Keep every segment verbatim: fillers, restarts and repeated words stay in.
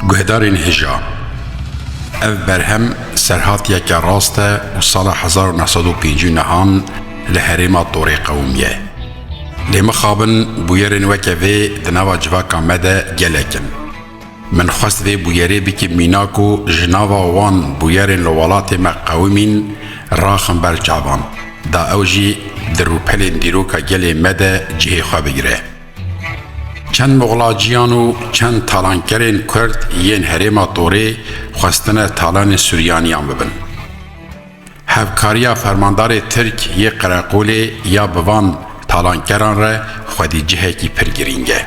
Guhdarên hêja, ev berhem serhatiyeke rast e û sala hezar û neh sed û pêncî û nehan li herêma Torê qewimiye. Lê mixabin bûyerên weke vê di nava civaka me de gelek in. Min xwest vê bûyerê bikim mînak û ji nava wan bûyerên li welatê me qewimîn raxim ber çavan, da ew jî di rûpelên dîroka gelê me de cihê xwe bigire. Çend moxlaciyan û çend talankerên Kurd yên herêma Torê xwestine talanên Suryaniyan bibin. Hevkariya fermandarê Tirk yê qereqolê ya bi van talankeran re xwedî cihekî pir girîng e.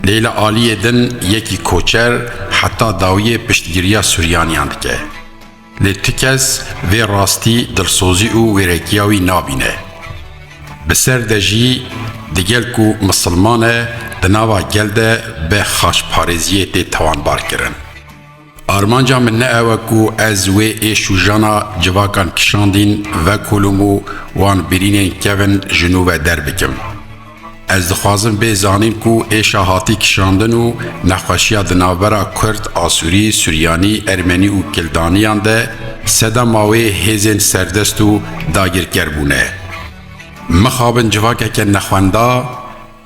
Lê li aliyê din yekî koçer heta dawiyê piştgiriya Suryaniyan dike. Lê tu kes vê rastî dilsozî û wêrekiya wî nabîne. Bi ser de jî digel ku misilman e, di nava gel de bi xaçparêziyê tê tawanbar kirin. Armanca min ne ew e ku ez wê êş û jana civakan kişandîn vekolûm û wan birînên kevin ji nû ve derbikim. Ez dixwazim bê zanîn ku êşa hatî kişandin û nexweşiya di navbera Kurd, Asûrî, Suryanî, Ermenî û Kildaniyan de sedema wê hêzên serdest û dagirker bûne. Mixabin civakeke nexwenda,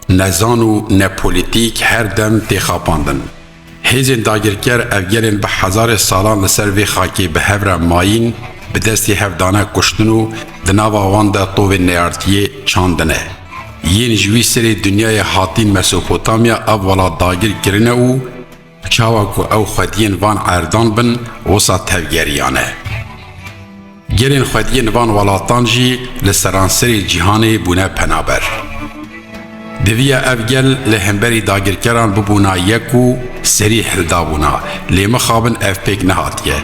nezan û nepolitîk her dem tê xapandin. Hêzên dagirker ev gelên bi hezarê salan li ser vê xakê bi hev re mayîn, bi destê hev dane kuştin û di nava wan de tovên neyartiyê çandine. Yên ji wî serê dinyayê hatîn Mesopotamya ev welat dagir kirine û çawa ku ew xwediyên van erdan bin, wisa tevgeriyane. Gelên xwediyên van welatan jî li seranserê cîhanê bûne penaber. Diviya ev gel li hemberî dagirkeran bibûna yek û serî hildabûna, lê mixabin ev pêk nehatiye.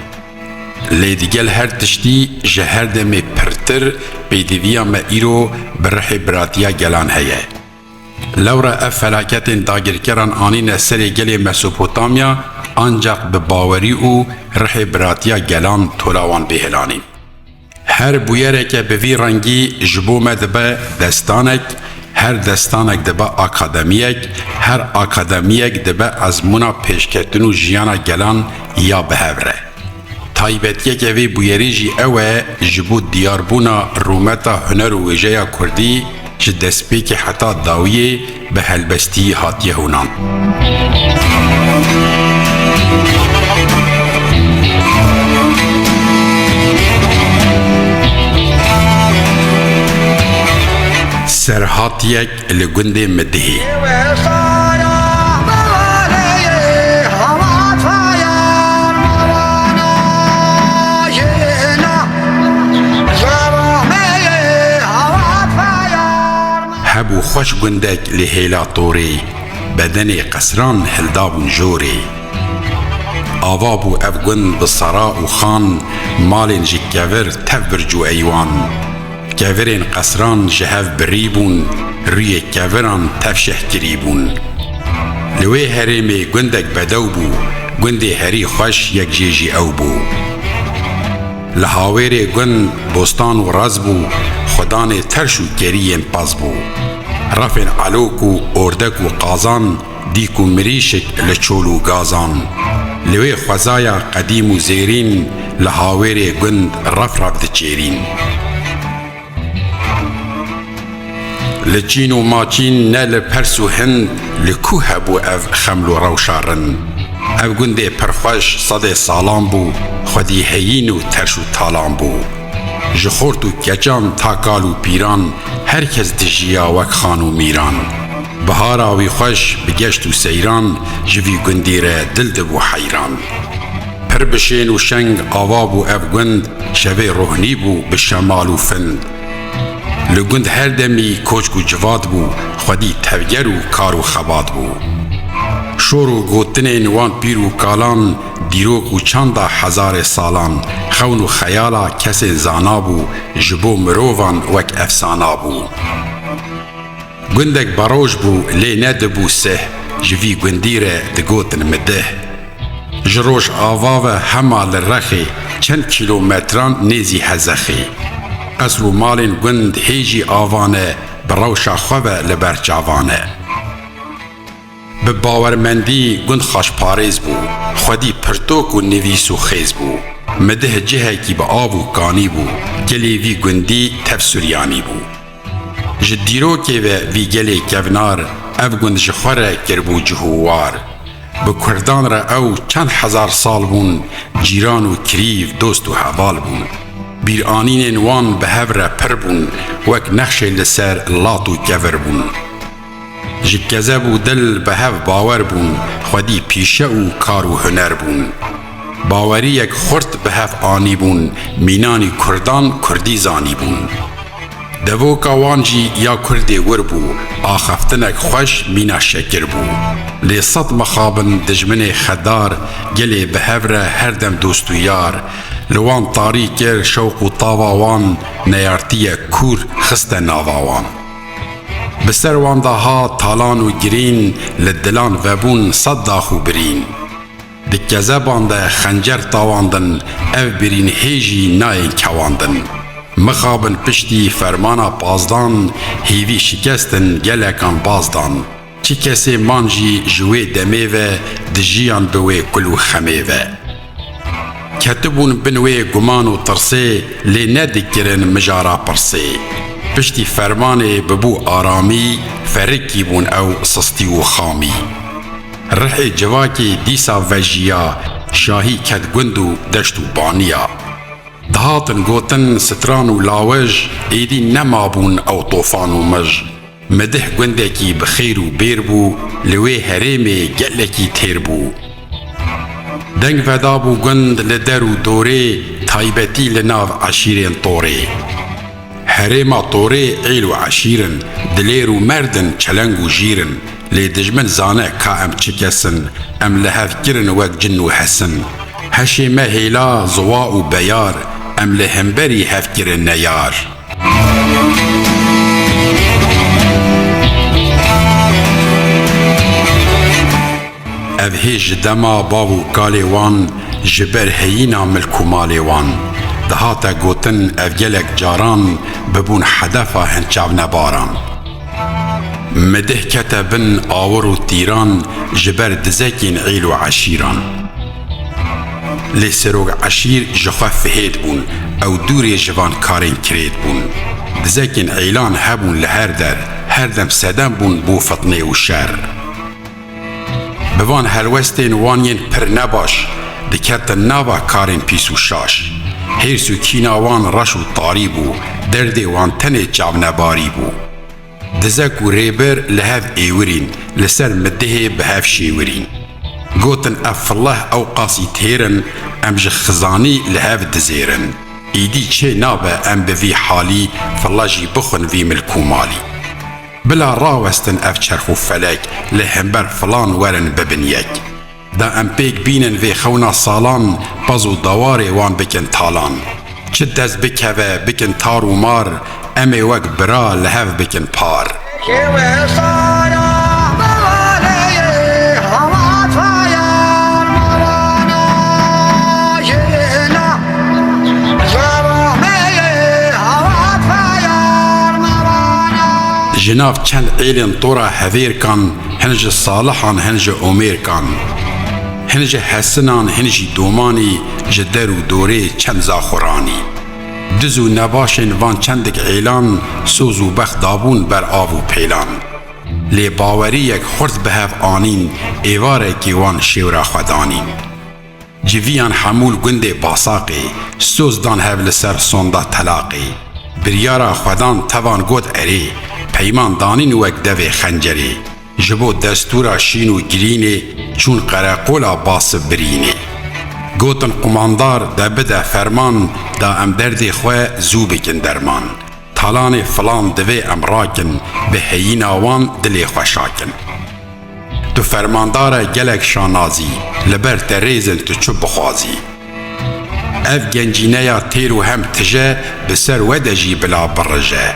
Lê digel her tiştî ji her demê pirtir pêdiviya me îro bi rihê biratiya gelan heye. Lewra ev felaketên dagirkeran anîne serê gelê Mesopotamya, ancaq bi bawerî û rihê biratiya gelan tola wan bê hilanîn. Her bûyereke bi vî rengî ji bo me dibe destanek, her destanek dibe akademiyek, her akademiyek dibe ezmûna pêşketin û jiyana gelan ya bi hev re. Taybetiyeke vê bûyerî jî ew e, ji bo diyarbûna rûmeta huner û wêjeya kurdî ji destpêkê heta dawiyê bi helbestî hatiye hûnan. Serhatiyek li gundê Midihê. Hebû xweş gundek li hêla torê, bedenê qesran hildabûn jorê. Ava bû ev gund bi sera û xan, malên ji kevir tev birc û eywan. Kevirên qesran ji hev birî bûn, rûyê keviran tev şehkirî bûn. Li wê herêmê gundek bedew bû, gundê herî xweş yek jê jî ew bû. Li hawêrê gund bostan û rez bû, xudanê terş û kerî yên pez bû. Refên elok û ordek û qazan, dîk û mirîşik li çol û gazan. Li wê xwezaya qedîm û zêrîn, li hawêrê gund ref ref diçêrîn. Li çîn û maçîn, ne li Pers û Hind, li ku hebû ev xeml û rewşa rind? Ev gundê pirxweş sedê salan bû, xwedî heyîn û terş û talan bû. Ji xort û keçan ta kal û pîran, her kes dijiya wek xan û mîran. Bihara wî xweş bi geşt û seyran, ji vî gundî re dil dibû heyran. Pir bi şên û şeng ava bû ev gund, şevê rohnî bû bi şemal û find. Li gund her demî koçk û civat bû, xwedî tevger û kar û xebat bû. Şor û gotinên wan pîr û kalan, dîrok û çanda hezarê salan, xewn û xeyala kesên zana bû, ji bo mirovan wek efsana bû. Gundek beroj bû, lê nedibû sih, ji vî gundî re digotin Midih. Ji Rojava ve hema li Rexê, çend kîlometran nêzî Hezexê. Qesr û malên gund hê jî ava ne, bi rewşa xwe ve li ber çavan e. Bi bawermendî gund xaşparêz bû, xwedî pirtok û nivîs û xêz bû. Midih cihekî bi av û kanî bû, gelê vî gundî tev suryanî bû. Ji dîrokê ve vî gelê kevnar, ev gund ji xwe re kiribû cih û war. Bi kurdan re ew çend hezar sal bûn, cîran û kirîv, dost û heval bûn. Bîranînên wan bi hev re pir bûn, wek nexşê li ser lat û kevir bûn. Ji kezeb û dil bi hev bawer bûn, xwedî pîşe û kar û huner bûn. Baweriyek xurt bi hev anîbûn, mînanî kurdan kurdî zanîbûn. Devoka wan jî ya kurdê wir bû, axaftinek xweş mîna şekir bû. Lê sed mixabin dijminê xedar, gelê bi hev re her dem dost û yar. Li wan tarî kir şewq û tava wan, neyartiyek kûr xiste nava wan. Bi ser wan de hat talan û girîn, li dilan vebûn sed dax û birîn. Di kezeban de xencer tawandin, ev birîn hê jî nayên kewandin. Mixabin piştî fermana pazdan, hêvî şikestin gelekan baz dan. Çi kesê man jî ji wê demê ve, dijiyan bi wê kul û xemê ve. Ketibûn bin wê guman û tirsê, lê nedikirin mijara pirsê. Piştî fermanê bibû aramî, ferikî bûn ew sistî û xamî. Rihê civakê dîsa vejiya, şahî ket gund û deşt û baniya. Dihatin gotin stran û lawij, êdî nemabûn ew tofan û mij. Midih gundekî bi xêr û bêr bû, li wê herêmê gelekî têr bû. Deng vedabû gund li der û dorê, taybetî li nav eşîrên Torê. Herêma Torê êl û eşîr in, dilêr û merd in, çeleng û jîr in. Lê dijmin zane ka em çi kes in, em li hev kirin wek cin û hesin. Heşê me hêla, ziwa û beyar, em li hemberî hev kirin neyar. Ev hê ji dema bav û kalê wan, ji ber heyîna milk û malê wan. Dihate gotin ev gelek caran, bibûn hedefa hin çavnebaran. Midih kete bin awir û tîran, ji ber dizekên êl û eşîran. Lê serok eşîr ji xwe fihêt bûn, ew dûrê ji van karên kirêt bûn. Dizekên êlan hebûn li her der, her dem sedem bûn bo fitnê û şer. Bi van helwestên wan yên pir nebaş, diketin nava karên pîs û şaş. Hêrs û kîna wan reş û tarî bû, derdê wan tenê çavnebarî bû. Dizek û rêbir li hev êwirîn, li ser midihê bi hev şêwirîn. Gotin ev fileh ew qasî têr in, em ji xizanî li hev dizêrin. Îdî çê nabe em bi vî halî fileh jî bixwin vî milk û malî. Bila rawestin ev çerx û felek, li hember filan werin bibin yek. Da em pêk bînin vê xewna salan, pez û dewarê wan bikin talan. Çi dest bikeve bikin tar û mar, em ê wek bira li hev bikin par. Ji nav çend êlên tora hevêrkan, hin ji salihan, hin ji omêrkan, hin ji hesinan, hin jî domanî, ji der û dorê çend zaxuranî. Diz û nebaşên van çendik êlan, soz û bext dabûn ber av û pêlan. Lê baweriyek xurt bi hev anîn, êvarekî wan şêwra xwe danîn. Civiyan hemû li gundê Basaqê, soz dan hev li ser sonda telaqê. Biryara xwe dan tevan got erê, peyman danîn wek devê xencerê. Ji bo destûra şîn û girînê, çûn qereqola Basib birînê. Gotin qumandar de bide ferman, da em derdê xwe zû bikin derman. Talanê filan divê em rakin, bi heyîna wan dilê xwe şakin. Tu fermandar e gelek şanazî, li ber te rêz in tu çi bixwazî. Ev gencîneya têr û hem tije, bi ser we de jî bila birije.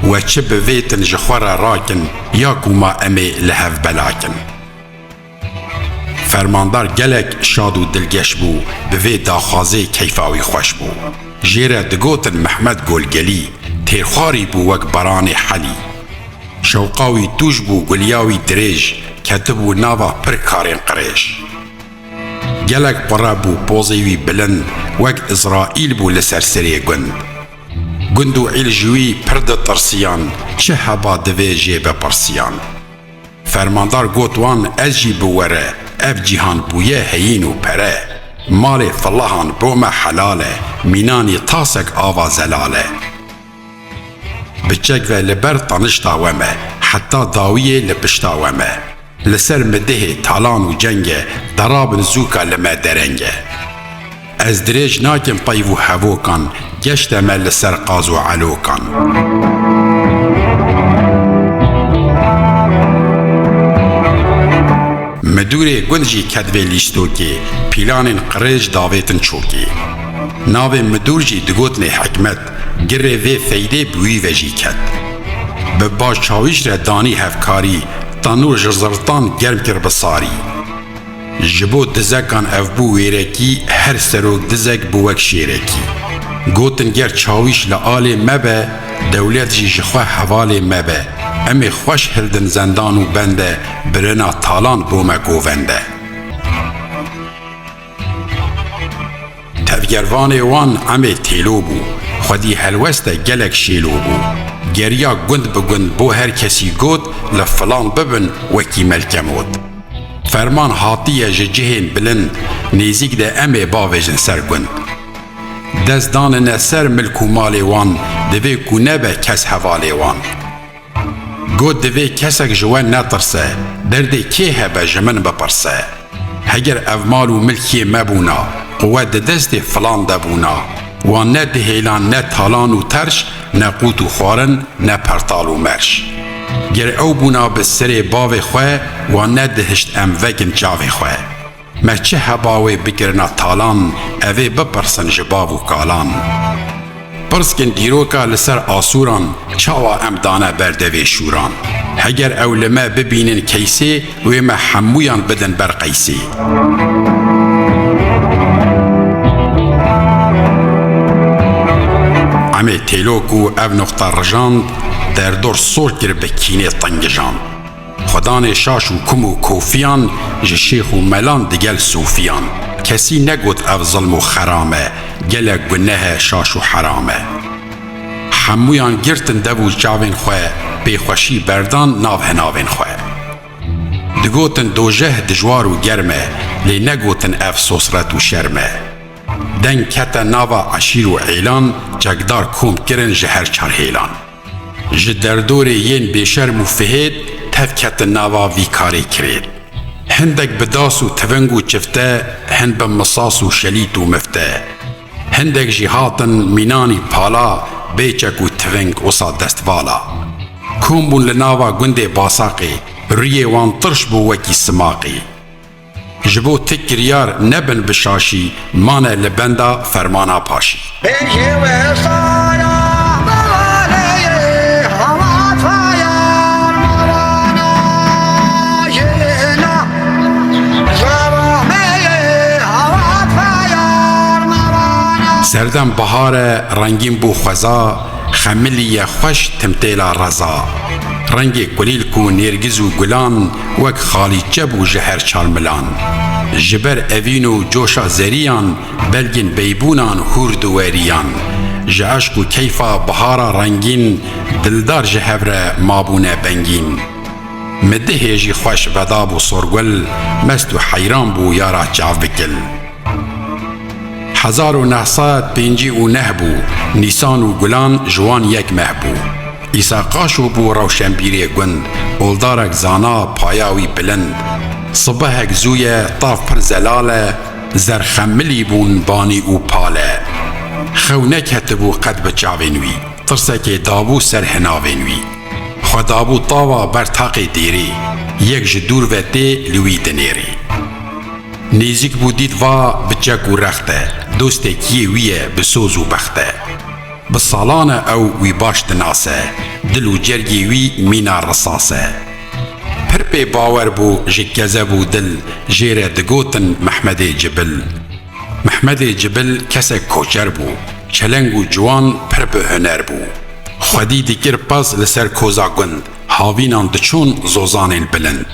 We çi bivêtin ji xwe re rakin, ya ku ma em ê li hev belakin. Fermandar gelek şad û dilgeş bû, bi vê daxwazê keyfa wî xweş bû. Jê re digotin Mehmed Golgelî, têrxwarî bû wek beranê helî. Şewqa wî tûj bû, guliya wî dirêj, ketibû nava pir karên qirêj. Gelek qure bû, pozê wî bilind, wek Îsraîl bû li ser serê gund. Gund û îl ji wî pir ditirsiyan, çi heba divê jê bipirsiyan. Fermandar got wan, ez jî bi we re, ev cîhan bûye heyîn û pere. Malê filahan bo me helal e, mînanî tasek ava zelal e. Bi çek ve li ber tanişta we me, heta dawiyê li pişta we me. Li ser midihê talan û ceng e, derabin zûka li me dereng e. Ez dirêj nakim peyv û hevokan, geşte me li ser qaz û elokan. Midûrê gund jî ket vê lîstokê, pîlanên qirêj davêtin çokê. Navê midûr jî digotinê Hikmet, girê vê feydê bi wî ve jî ket. Bi baş çawîş re danî hevkarî, tanûr ji zirtan germ kir bi sarî. Ji bo dizekan ev bû wêrekî, her serok dizek bû wek şêrekî. Gotin, ger çawîş li alê me be, dewlet jî ji xwe hevalê me be. Em ê xweş hildin zendan û bende, birina talan bo me govende. Tevgervanê wan Emê Têlo bû, xwedî helweste gelek şêlo bû. Geriya gund bi gund bo her kesî got, li filan bibin wekî Melkemot. Ferman hatiye ji cihên bilind, nêzîk de em ê bavêjin ser gund. Dest danine ser milk û malê wan, divê ku nebe kes hevalê wan. Got, divê kesek ji we netirse, derdê kê hebe ji min bipirse. Heger ev mal û milk yê me bûna, quwet di destê filan de bûna, wan ne dihêlan, ne talan û terş, ne qût û xwarin, ne pertal û merş. Ger ew bûna bi serê bavê xwe, wan nedihişt em vekin çavê xwe. Me çi heba wê bikirina talan, ev ê bipirsin ji bav û kalan. Pirskin dîroka li ser Asûran, çawa em dane ber devê şûran? Heger ew li me bibînin keysê, wê me hemûyan bidin ber qeysê. Emê Têlo ku ev noqta rijand, derdor sor kir bi kînê tengijand. Xwedanê şaş û kum û kofiyan, ji şêx û melan digel sofiyan. Kesî negot ev zilm û xeram e, gelek guneh e, şaş û heram e. Hemûyan girtin dev û çavên xwe, pê xweşî berdan nav hinavên xwe. Digotin dojeh dijwar û germ e, lê negotin ev sosret û şerm e. Deng kete nava eşîr û êlan, çekdar kom kirin ji her çar hêlan. Ji derdorê yên bêşerm û fihêt, tev ketin nava vî karê kirêt. Hindek bi das û tiving û çifte, hin bi misas û şelît û mifte. Hindek jî hatin mînanî pala, bê çek û tiving wisa destvala. Kom bûn li nava gundê Basaqê, rûyê wan tirş bû wekî simaqê. Ji bo ti kiryar nebin bi şaşî, mane li benda fermana paşî. Ê jê wesaya belaleyê, hawataya mavana jêna, zava me yê, hawataya mavana. Serdem bahar e, rengîn bû xweza, xemilî ye xweş timtêla reza. Rengê kulîlk û nêrgiz û gulan, wek xalîçe bû ji her çar milan. Ji ber evîn û coşa zeriyan, belgên beybûnan hûr diweriyan. Ji eşq û keyfa bihara rengîn, dildar ji hev re mabûne bengîn. Midihê jî xweş vedabû sorgul, mest û heyran bû yara çavbikil. Hezar û neh sed pêncî û neh bû, Nîsan û Gulan ji wan yek meh bû. Îsa Qaşo bû rewşenbîrê gund, oldarek zana paya wî bilind. Sibehek zû ye, tav pir zelal e, zerxemilî bûn banî û pale. Xew neketibû qet bi çavên wî, tirsekê dabû ser hinavên wî. Xwe dabû tava ber taqê dêrê, yek ji dûr ve tê li wî dinêrê. Nêzîk bû dît va bi çek û rext e, dostekiyê wî ye bi soz û bext e. Bi salan e ew wî baş dinase, dil û cergê wî mîna risas e. Pir pê bawer bû ji kezeb û dil, jê re digotin Mehmedê Cibil. Mehmedê Cibil kesek koçer bû, çeleng û ciwan pir bi huner bû. Xwedî dikir pez li ser koza gund, Havînan diçûn zozanên bilind,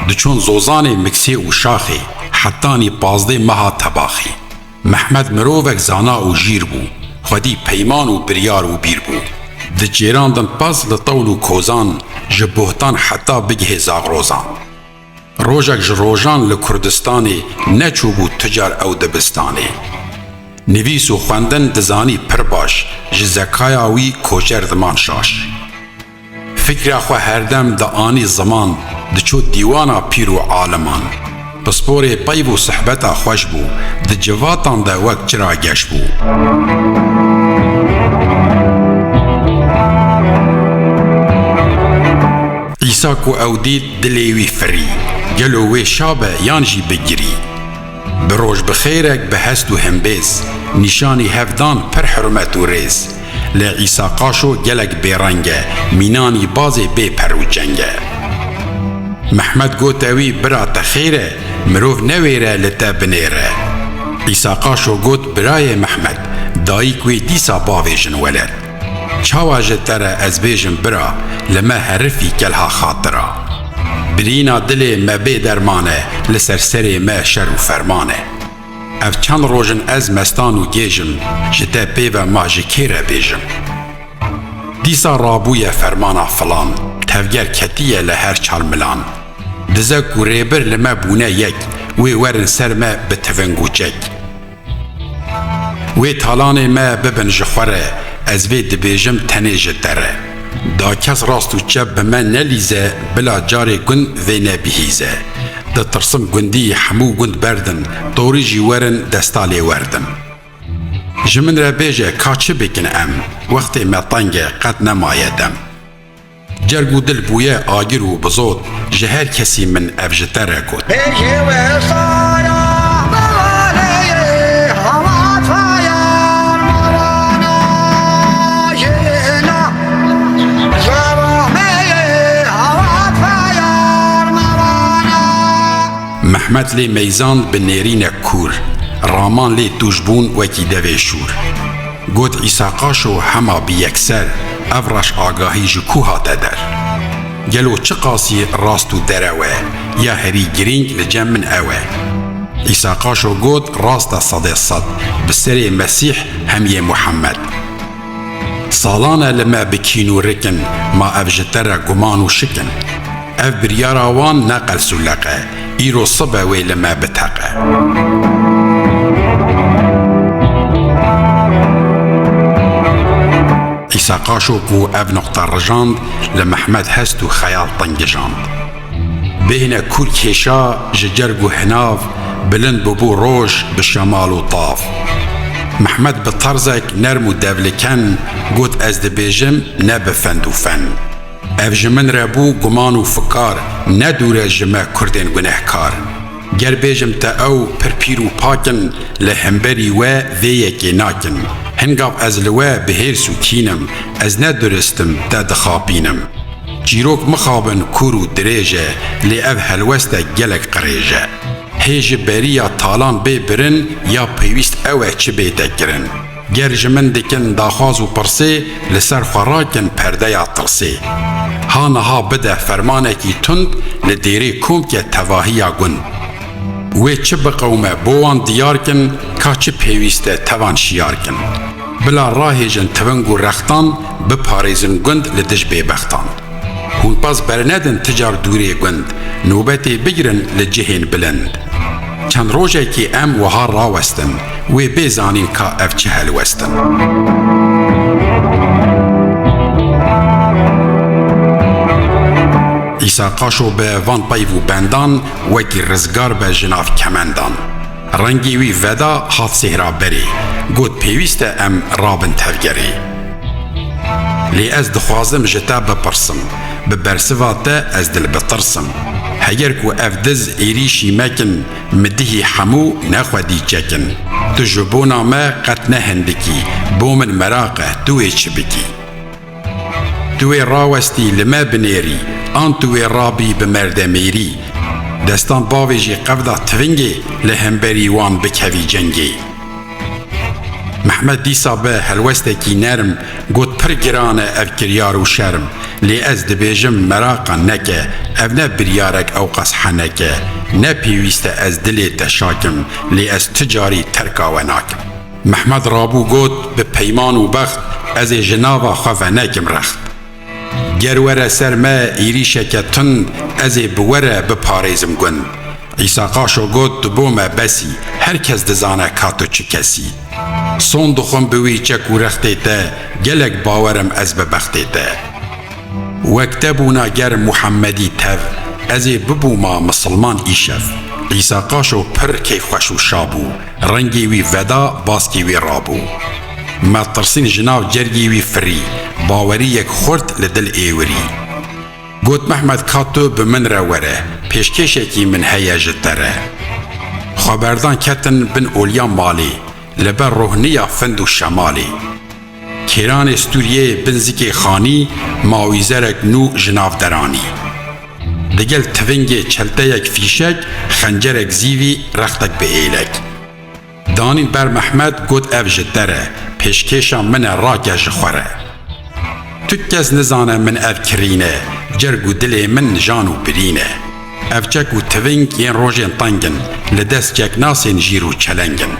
diçûn zozanê miksê û şaxê, hetanî pazdeh meha tebaxê. Mehmed mirovek zana û jîr bû, xwedî peyman û biryar û bîr bû. Diçêrandin pez li tewl û kozan, ji bohtan heta bigihê zaxrozan. Rojek ji rojan li Kurdistanê neçûbû tu car ew dibistanê. Nivîs û xwendin dizanî pir baş, ji zekaya wî koçer diman şaş. Fikra xwe herdem dianî ziman, diçû dîwana pîr û aliman. Pisporê peyv û sihbeta xweş bû, di civatan de wek çira geş bû. Îsa ku ew dît, dilê wî firî. Gelo wê şa be yan jî bigirî? Bi roj bi xêrek, bi hest û himbêz, nîşanî hev dan pir hurmet û rêz. Lê Îsa Qaşo gelek bêreng e, mînanî bazê bê per û çeng e. Mehmed gote wî, bira te xêr e, mirov newêre li te binêre. Îsa Qaşo got, birayê Mehmed, dayik wê dîsa bavêjin weled. Çawa ji te re ez bêjim bira, li me herifî kelha xatira. Birîna dilê me bê derman e, li ser serê me şer û ferman e. Ev çend roj in ez mestan û gêj im, ji te pê ve ma ji kê re bêjim? Dîsa rabûye fermana filan, tevger ketiye li her çar milan. Dizek û rêbir li me bûne yek, wê werin ser me bi tiving û çek. Wê talanê me bibin ji xwe re, ez vê dibêjim tenê ji te re. Da kes rast û çep bi me nelîze, bila carê gund vê nebihîze. Ditirsim gundî hemû gund berdin, torî jî werin desta lê werdin. Ji min re bêje ka çi bikin em, wextê me teng e, qet nemaye dem. Cerg û dil bûye agir û bizot, ji her kesî min ev ji te re got. Bêjê wê saya, bivaleyê hawataya mevana, jêna, zeromeyê hawataya mevana. Mehmed lê meyzand bi nêrînek kûr, raman lê tûj bûn wekî devê şûr. Got, Îsa Qaşo, hema bi yekser, ev reş agahî ji ku hate der? Gelo çiqasî rast û derew e, ya herî girîng li cem min ew e. Îsa Qaşo got, rast e sedê sed, bi serê Mesîh hemiyê Muhammed. Salan e li me bi kîn û rik in, ma ev ji te re guman û şik in. Ev biryara wan ne qels û leq e, îro sibe wê li me biteqe. Îsa Qaşo ku ev nuqta rijand, li Mehmed hest û xeyal tengijand. Bêhne kûr kêşa ji cerg û hinav, bilind bûbû roj bi şemal û tav. Mehmed bi terzek nerm û devliken got, ez dibêjim ne bi fend û fen. Ev ji min re bû guman û fikar, ne dûr e ji me kurdên gunehkar. Ger bêjim te ew pir pîr û pak in, li hemberî we vê yekê nakin. Hingav ez li we bi hêrs û kîn im, ez ne durist im, te dixapînim. Çîrok mixabin kûr û dirêj e, lê ev helwestek gelek qirêj e. Hê ji beriya talan bê birin, ya pêwîst ew e çi bête kirin. Ger ji min dikin daxwaz û pirsê, li ser xwe rakin perdeya tirsê. Ha niha bide fermanekî tund, li dêrê kom ke tevahiya gund. Wê çi biqewime bo wan diyar kin, ka çi pêwîst e tevan şiyar kin. Bila rahêjin tiving û rextan, biparêzin gund li dij bêbextan. Hûn pez bernedin ti car dûrê gund, nobetê bigirin li cihên bilind. Çend rojekî em wiha rawestin, wê bê zanîn ka ev çi helwestin. Îsa Qaşo bi van peyv û bendan wekî rizgar be ji nav kemendan. Rengê wî veda hat sêhra berê, got, pêwîst e em rabin tevgerê. Lê ez dixwazim ji te bipirsim, bi bersiva te ez dilbitirsim. Heger ku ev diz êrîşî me kin, min dihî hemû ne xwedî çekin. Tu ji bona me qet ne hindikî, bo min meraq e, tu wê çi bikî? Tu wê rawestî li me binêrî, an tu wê rabî bi merdemêrî? Destan bavêjî qevda tivingê, li hemberî wan bikevî cengê. Mehmed dîsa bi helwestekî nerm got: "Pir giran e ev kiryar û şerm, lê ez dibêjim meraqa neke, ev ne biryarek ewqas henek e, ne pêwîst e ez dilê te şakim, lê ez tu carî terka we nakim." Mehmed rabû got: "Bi peyman û bext ez ê ji nava xwe venekim rext. Ger were ser me êrîşeke tund, ez ê bi we re biparêzim gund." Îsa Qaşo got: "Tu bo me besî, her kes dizane ka tu çi kesî. Son dixwim bi wî çek û rextê te, gelek bawer im ez bi bextê te. Wek te bûna ger Muhemmedî tev, ez ê bibûma misilman îşev." Îsa Qaşo pir keyfxweş û şa bû. Rengê wî veda, baskê wî rabû. Metirsîn ji nav cergê wî firî, bawerî yek xurt li dil êwirî. Got: "Mehmed, ka tu bi min re were, pêşkêşekî min heye ji te re." Xweberdan ketin bin oliya malê, li ber rohniya find û şemalê. Kêranê stûriyê bin zikê xanî, mawîzerek nû ji nav deranî. Digel tivingê çelteyek fîşek, xencerek zîvî, rextek bi êlek. Danîn ber Mehmed, got: "Ev ji te re, pêşkêşa min e, rake ji xwe re. Tu kes nizane min ev kirîn e, cerg û dilê min jan û birîn e. Ev çek û tiving yên rojên teng in, li dest çeknasên jîr û çeleng in.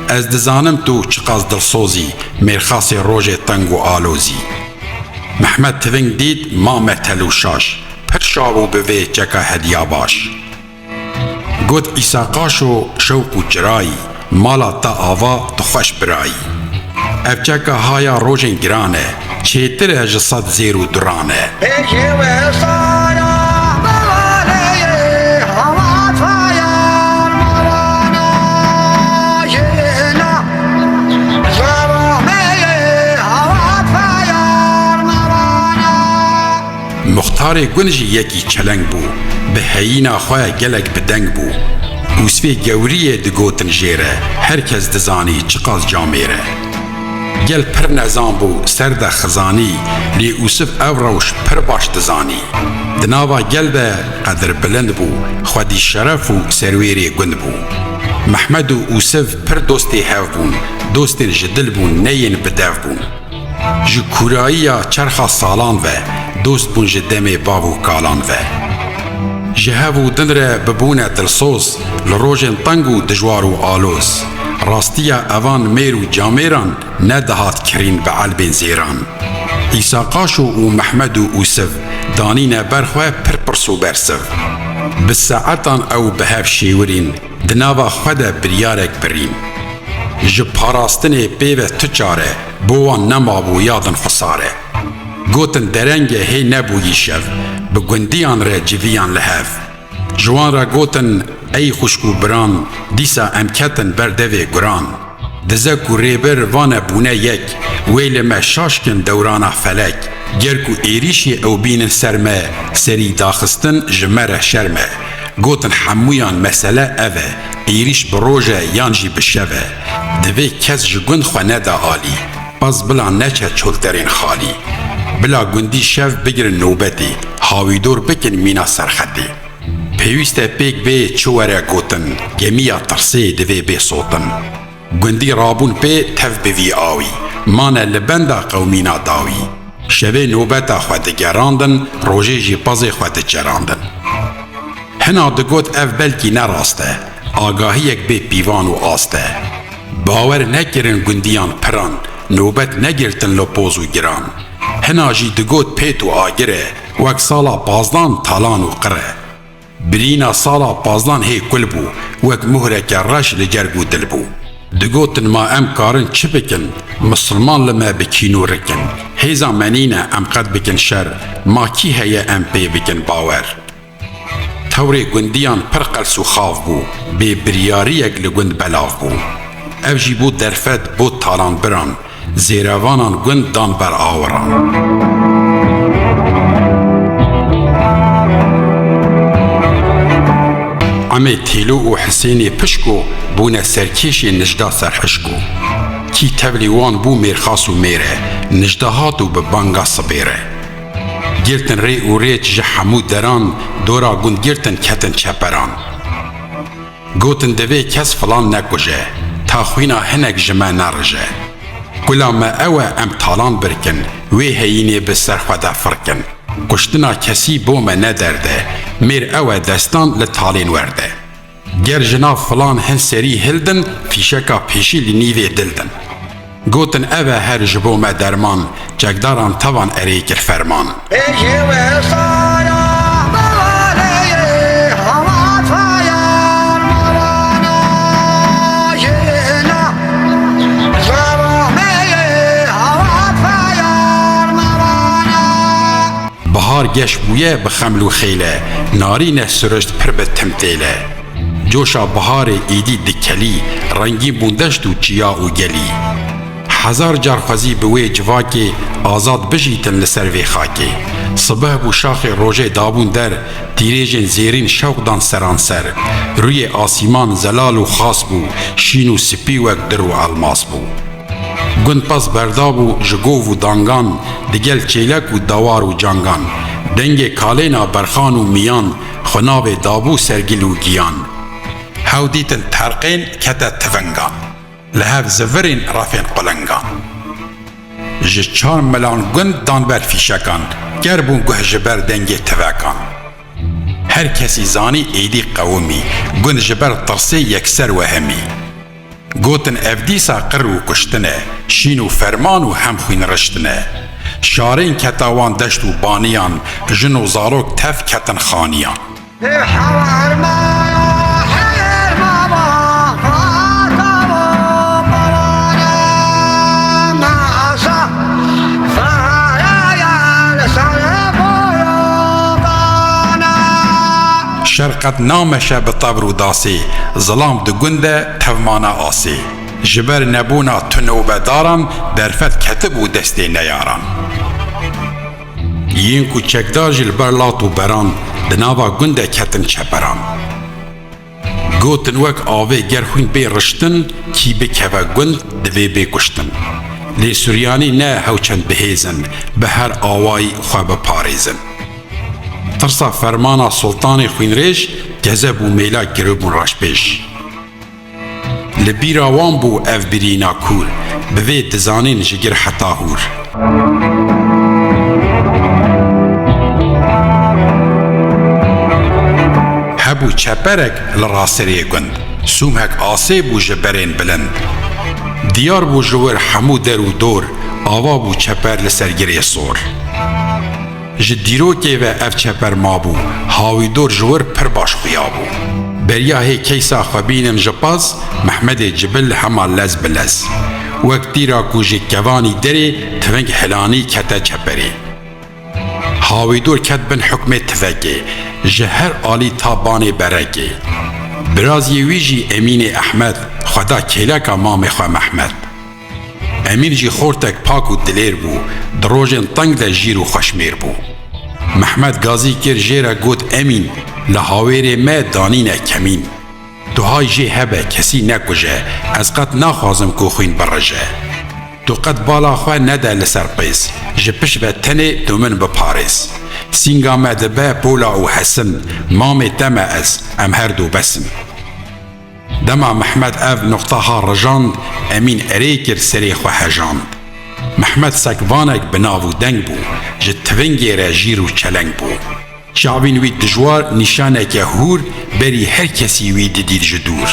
Ez dizanim tu çiqas dilsoz î, mêrxasê rojê teng û aloz î." Mehmed tiving dît, ma metel û şaş, pir şa bû bi vê çeka hediya baş. Got: "Îsa Qaşo, şewq û çirayî, mala te ava, tu xweş birayî. Ev çeka haya rojên giran e, çêtir e ji sed zêr û duran e." Ê jê wê sara melanê, hawataya malana, jêna, zewamê, hawataya malana. Muxtarê gund jî yekî çeleng bû, bi heyîna xwe gelek bi deng bû. Ûsfê gewriyê digotin jê re, her kes dizanî çiqas camêr e. Gel pir nezan bû, ser de xizanî, lê Ûsiv ev rewş pir baş dizanî. Di nava gel de qedirbilind bû, xwedî şeref û serwêrê gund bû. Mehmed û Ûsiv pir dostê hev bûn, dostên ji dil bûn, ne yên bi dev bûn. Ji kûrayiya çerxa salan ve, dost bûn ji demê bav û kalan ve. Ji hev û din re bibûne dilsoz, li rojên teng û dijwar û aloz. Rastiya evan mêr û camêran nedihat kirîn bi elbên zêran. Îsa Qaşo û Mehmed û Ûsiv danîne ber xwe pir pirs û bersiv. Bi saetan ew bi hev şêwirîn, di nava xwe de biryarek birîn. Ji parastinê pê ve tu çare, bo wan nemabû ya din xusare. Gotin derenge hê nebûyî şev, bi gundiyan re civiyan li hev. Ji wan re gotin: "Ey xwişk û biran, dîsa em ketin ber devê guran. Dizek û rêbir vane bûne yek, wê li me şaş kin dewrana felek. Ger ku êrîşê ew bînin ser me, serî daxistin ji me re şerm e." Gotin: "Hemûyan mesele ev e, êrîş bi roj e yan jî bi şev e. Divê kes ji gund xwe neda alî, pez bila neçe çolterên xalî. Bila gundî şev bigirin nobetê, hawîdor bikin mîna serxetê. Pêwîst e pêk bê çi were gotin, gemiya tirsê divê bê sotin." Gundî rabûn pê tev bi vî awî, mane li benda qewmîna dawî. Şevê nobeta xwe digerandin, rojê jî pezê xwe diçerandin. Hina digot: "Ev belkî ne rast e, agahiyek bê pîvan û ast e." Bawer nekirin gundiyan piran, nobet negirtin li poz û giran. Hina jî digot: "Pêt û agir e, wek sala pazdan talan û qir e." Birîna sala pazdan hê kul bû, wek muhreke reş li cerg û dil bû. Digotin: "Ma em karin çi bikin? Misilman li me bi kîn û rik in. Hêza me nîne em qet bikin şer, ma kî heye em pê bikin bawer?" Tewrê gundiyan pir qels û xav bû, bê biryariyek li gund belav bû. Ev jî bû derfet bo talanbiran, zêrevanan gund dan ber awiran. Emê Têlo û Hisênê Pişko bûne serkêşê Nijda Serhişko. Kî tevlî wan bû mêrxas û mêr e, Nijda hat û bi banga sibê re. Girtin rê û rêç ji hemû deran, dora gund girtin ketin çeperan. Gotin: "Divê kes filan nekuje, ta xwîna hinek ji me nerije." Kula me ew e em talan birkin, wê heyînê bi ser xwe de firkin. Kuştina kesî bo me ne derd e, mêr ew e destan li talên werde. Ger ji nav filan hin serî hildin, fîşeka pêşî li nîvê dildin. Gotin ev e her ji bo me derman, çekdaran tevan erê kir ferman. Bihar geş bûye bi xeml û xêle, narîne sirişt pir bi tim têle. Coşa biharê êdî dikelî, rengîn bûn deşt û çiya û gelî. Hezar car xwezî bi wê civakê, azad bijîtin li ser vê xakê. Sibeh bû şaxê rojê dabûn der, tîrêjên zêrîn şewq dan seranser. Rûyê asîman zelal û xas bû, şîn û spî wek dir û elmas bû. Gund pez berdabû ji gov û dangan, digel çêlek û dawar û cangan. Dengê kalêna berxan û miyan, xwe navê dabû ser gil û giyan. Hew dîtin terqên kete tivingan, li hev zivirîn refên qulingan. Ji çar milan gund dan ber fîşekan, ker bûn guh ji ber dengê tivekan. Her kesî zanî êdî qewimî, gund ji ber tirsê yekser wehimî. Gotin ev dîsa qir û kuştin e, şîn û ferman û hem xwînriştin e. Şarên keta wan deşt û baniyan, jin û zarok tev ketin xaniyan. Şer qet nameşe bi tevr û dasê, zilam di gund de tevmana asê. Ji ber nebûna tu nobedaran, derfet ketibû destê neyaran. Yên ku çekdar jî li ber lat û beran, di nava gund de ketin çeperan. Gotin wek avê ger xwîn bê riştin, kî bikeve gund divê bê kuştin. Lê Suryanî ne hew çend bihêz in, bi her awayî xwe biparêzin. Tirsa fermana Sultanê xwînrêj, kezeb û mêlak giribûn raşpêj. Li bîra wan bû ev birîna kûr, bi vê dizanîn ji gir heta hûr. Hebû çeperek li raserê gund, sûmhek asê bû ji berên bilind. Diyar bû ji wir hemû der û dor, ava bû çeper li ser girê sor. Ji dîrokê ve ev çeper mabû, Hawîdor ji wir pir baş xuya bû. Beriya hê keysa xwe bînin ji paz, Mehmedê Cibil hema lez bi lez. Wek tîra ku ji kevanî derê tiving hilanî kete çeperê. Hawîdor ket bin hukmê tivekê, ji her alî ta banê berekê. Biraziyê wî jî Emînê Ehmed, xwe da kêleka mamê xwe Mehmed. Emîn jî xortek pak û dilêr bû, di rojên teng de jîr û xweşmêr bû. Mehmed gazî kir jê re got, Emîn, li hawêrê me danîne kemîn. Tu hay jê hebe, kesî nekuje, ez qet naxwazim ku xwîn birije. Tu qet bala xwe nede li ser pêz, ji pişt ve tenê tu min biparêz. Sînga me dibe pola û hesin, mamê te me ez, em her du besin. Dema Mehmed ev nuqta ha rijand, Emîn erê kir serê xwe hejand. Mehmed sekvanek bi nav û deng bû, ji tivingê re jîr û çeleng bû. Çavên wî dijwar nîşaneke hûr berî her kesî wî didît ji dûr.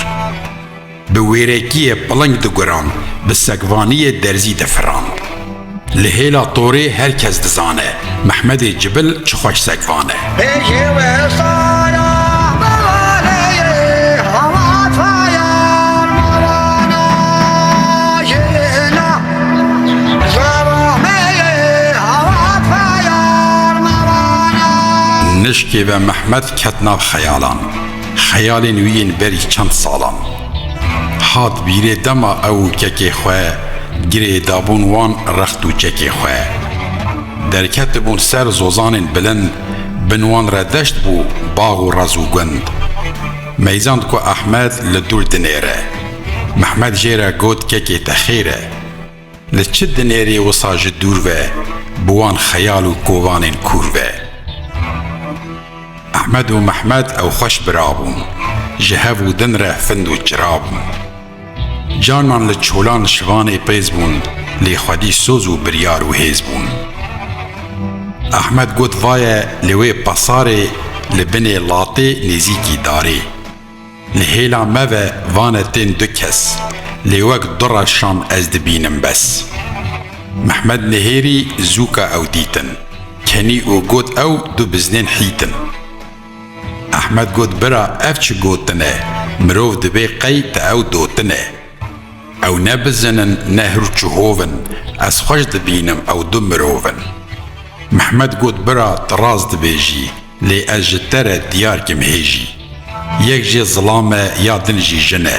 Bi wêrekiyê piling digurand, bi sekvaniyê derzî difirand. Li hêla torê her kes dizane, Mehmedê Cibil çi xweş sekvan e. Nişkê ve Mehmed ket nav xeyalan. Xeyalên wî yên berî çend salan. Hat bîrê dema ew û kekê xwe, girê dabûn wan rext û çekê xwe. Derketibûn ser zozanên bilind, bin wan re deşt bû, bax û rez û gund. Meyzand ku Ehmed li dûr dinêre. Mehmed jê re got, kekê te xêr e. Li çi dinêrî wisa ji dûr ve, bi wan xeyal û kovanên kûr ve? Ehmed û Mehmed ew xweş bira bûn, ji hev û din re find û çira bûn. Carnan li çolan şivanê pêz bûn, Lê xwedî soz û biryar û hêz bûn. Ehmed got, "Vaye li wê pesarê li binê latê nêzîkî darê. Li hêla me ve vane tên du kes, lê wek du reşan ez dibînim bes." Mehmed nihêrî zûka ew dîtin. Kenî û got, "Ew du biznên hît in." Ehmed got, "Bira, ev çi gotin e? Mirov dibê qey te ew dotine. Ew ne bizin in, ne hir çi hov in. Ez xweş dibînim ew du mirov in." Mehmed got, "Bira, tu rast dibêjî, lê ez ji te re diyar kim hêjî. Yek jê zilam e, ya din jî jin e.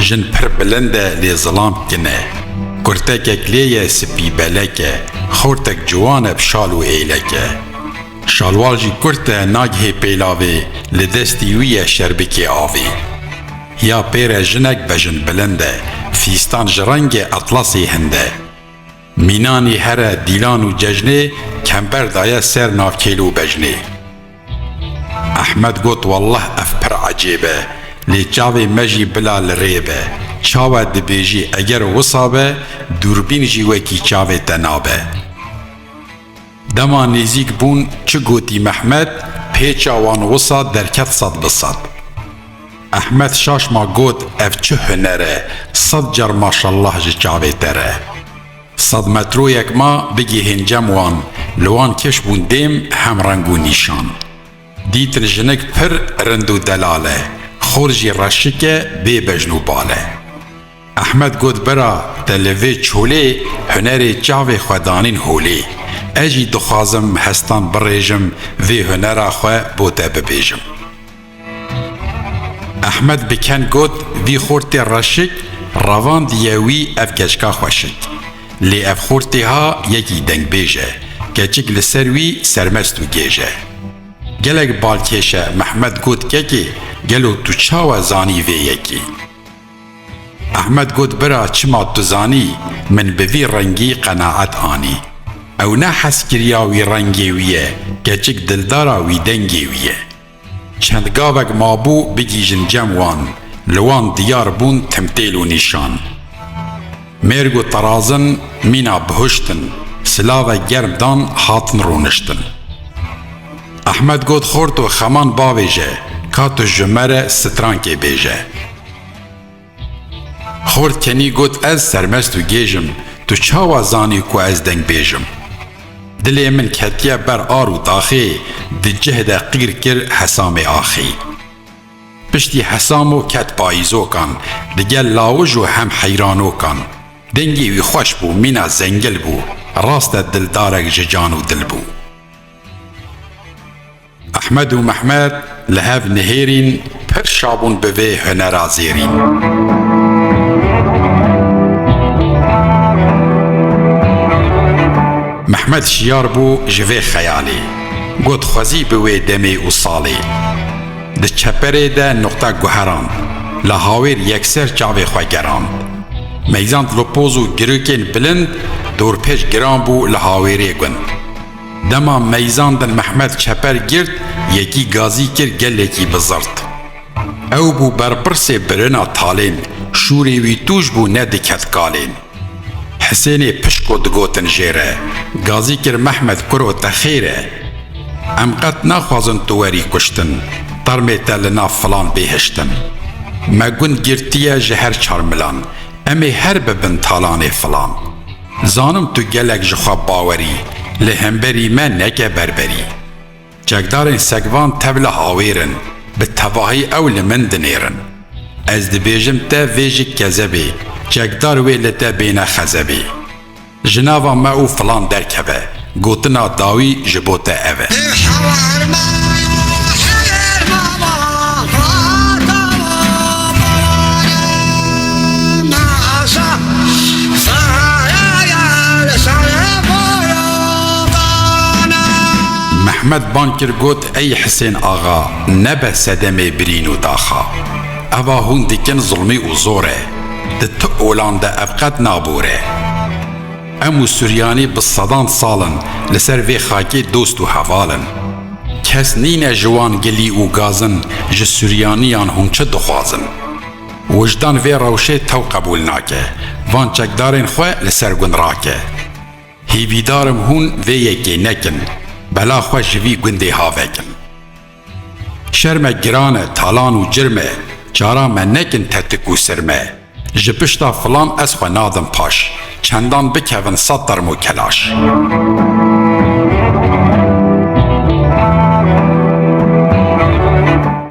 Jin pir bilind e, lê zilam kin e. Kurtekek lê ye, spî belek e. Xortek ciwan e, bi şal û êlek e. Şalwal jî kurt e, nagihê pêlavê, li destî wî ye şerbikê avê. Ya pê re jinek bejin bilind e, fîstan ji rengê etlasê hind e. Mînanî here dîlan û cejnê, kember daye ser navkêl û bejnê." Ehmed got, "Wallah ev pir ecêb e, lê çavê me jî bila li rê be. Çawa dibêjî eger wisa be, dûrbîn jî wekî çavê te nabe." Dema nêzîk bûn, çi gotî Mehmed, pêça wan wisa derket sed bi sed. Ehmed şaş ma got, "Ev çi huner e, sed car maşallah ji çavê te re. Sed metroyek ma bigihên cem wan, li wan keş bûn dêm hem reng û nîşan." Dîtin jinik pir rind û delal e, xor jî reşik e, bê bejn û bal e. Ehmed got, "Bira, te li vê çolê hunerê çavê xwe danîn holê. Ez jî dixwazim hestan birêjim, vê hunera xwe bo te bibêjim." Ehmed bi ken got, "Vî xortê reşik, revandiye wî ev keçika xweşik. Lê ev xortê ha yekî dengbêj e, keçik li ser wî sermest û gêj e." Gelek balkêş e, Mehmed got, "Kekê, gelo tu çawa zanî vê yekê?" Ehmed got, "Bira, çima tu zanî, min bi vî rengî qenaet anî. Ew ne hezkiriya wî rengê wî ye, keçik dildara wî dengê wî ye." Çend gavek mabû bigihîjin cem wan, li wan diyar bûn timtêl û nîşan. Mêrg û terazin mîna bihuştin, silave germ dan hatin rûniştin. Ehmed got, "Xorto, xeman bavêje, ka tu ji me re strankê bêje." Xort kenî got, "Ez sermest û gêj im, tu çawa zanî ku ez dengbêj im?" Dilê min ketiye ber ar û daxê, di cih de qîr kir hesamê axê. Piştî hesamo ket payîzokan, digel lawij û hem heyranokan. Dengê wî xweş bû, mîna zengil bû, rast e dildarek ji can û dil bû. Ehmed û Mehmed li hev nihêrîn, pir şa bûn bi vê hunera zêrîn. Mehmed şiyar bû ji vê xeyalê. Got, "Xwezî bi wê demê û salê." Di çeperê de nuqte guherand. Li hawêr yekser çavê xwe gerand. Meyzand li poz û girûkên bilind, dorpêç giran bû li hawêrê gund. Dema meyzandin Mehmed çeper girt, yekî gazî kir gelekî bizirt. Ew bû berpirsê birina talên, şûrê wî tûj bû nediket kalên. Hisênê pişko digotin jê re, gazî kir Mehmed kuro te xêr e. Em qet naxwazin tu werî kuştin, termê te li nav filan bê hiştin. Me gund girtiye ji her çar milan, em ê her bibin talanê filan. Zanim tu gelek ji xwe bawerî, li hemberî me neke berberî. Çekdarên segvan tev li hawêr in, bi tevahî ew li min dinêrin. Ez dibêjim te vê ji kezebê, çekdar wê li te bêne xezebê. Ji nava me û filan derkeve, gotina dawî ji bo te ev e. Mehmed bang kir got, "Ey Hisên Axa, nebe sedemê birîn û daxa. Eva hûn dikin zulmî û zor e. Di tu olan de ev qet nabore. Em û Suryanî bi sedan sal in li ser vê xakê dost û heval in. Kes nîne ji wan gilî û gazin, ji Suryaniyan hûn çi dixwazin?" Wijdan vê rewşê tew qebûl nake. Van çekdarên xwe li ser gund rake. Hêvîdar im hûn vê yekê nekin. Bela xwe ji vî gundê ha vekin. Şer me giran e, talan û cirm e. Çara me nekin tetik û sirme. Ji pişta filan ez xwe nadim paş. Çendan bikevin sed termo kelaş.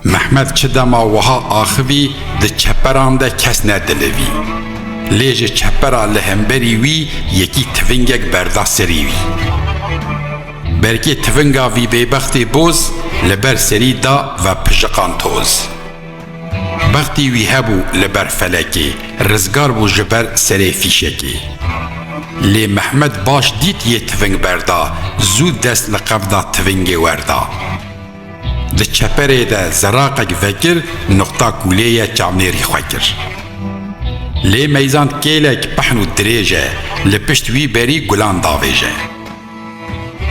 Mehmed çi dema wiha axivî, di çeperan de kes nedilivî. Lê ji çepera li hemberî wî yekî tivingek berda serî wî. Berkê tivinga vî bêbextê boz, li ber serî da ve pijiqan toz. Bextî wî hebû li ber felekê, rizgar bû ji ber serê fîşekê. Lê Mehmed baş dît yê tiving berda, zû dest li qevda tivingê werda. Di çeperê de zeraqek vekir, nuqta kûlê ye çavnêrî xwe kir. Lê meyzand kêlek pehn û dirêj e, li pişt wî berî gulan davêje.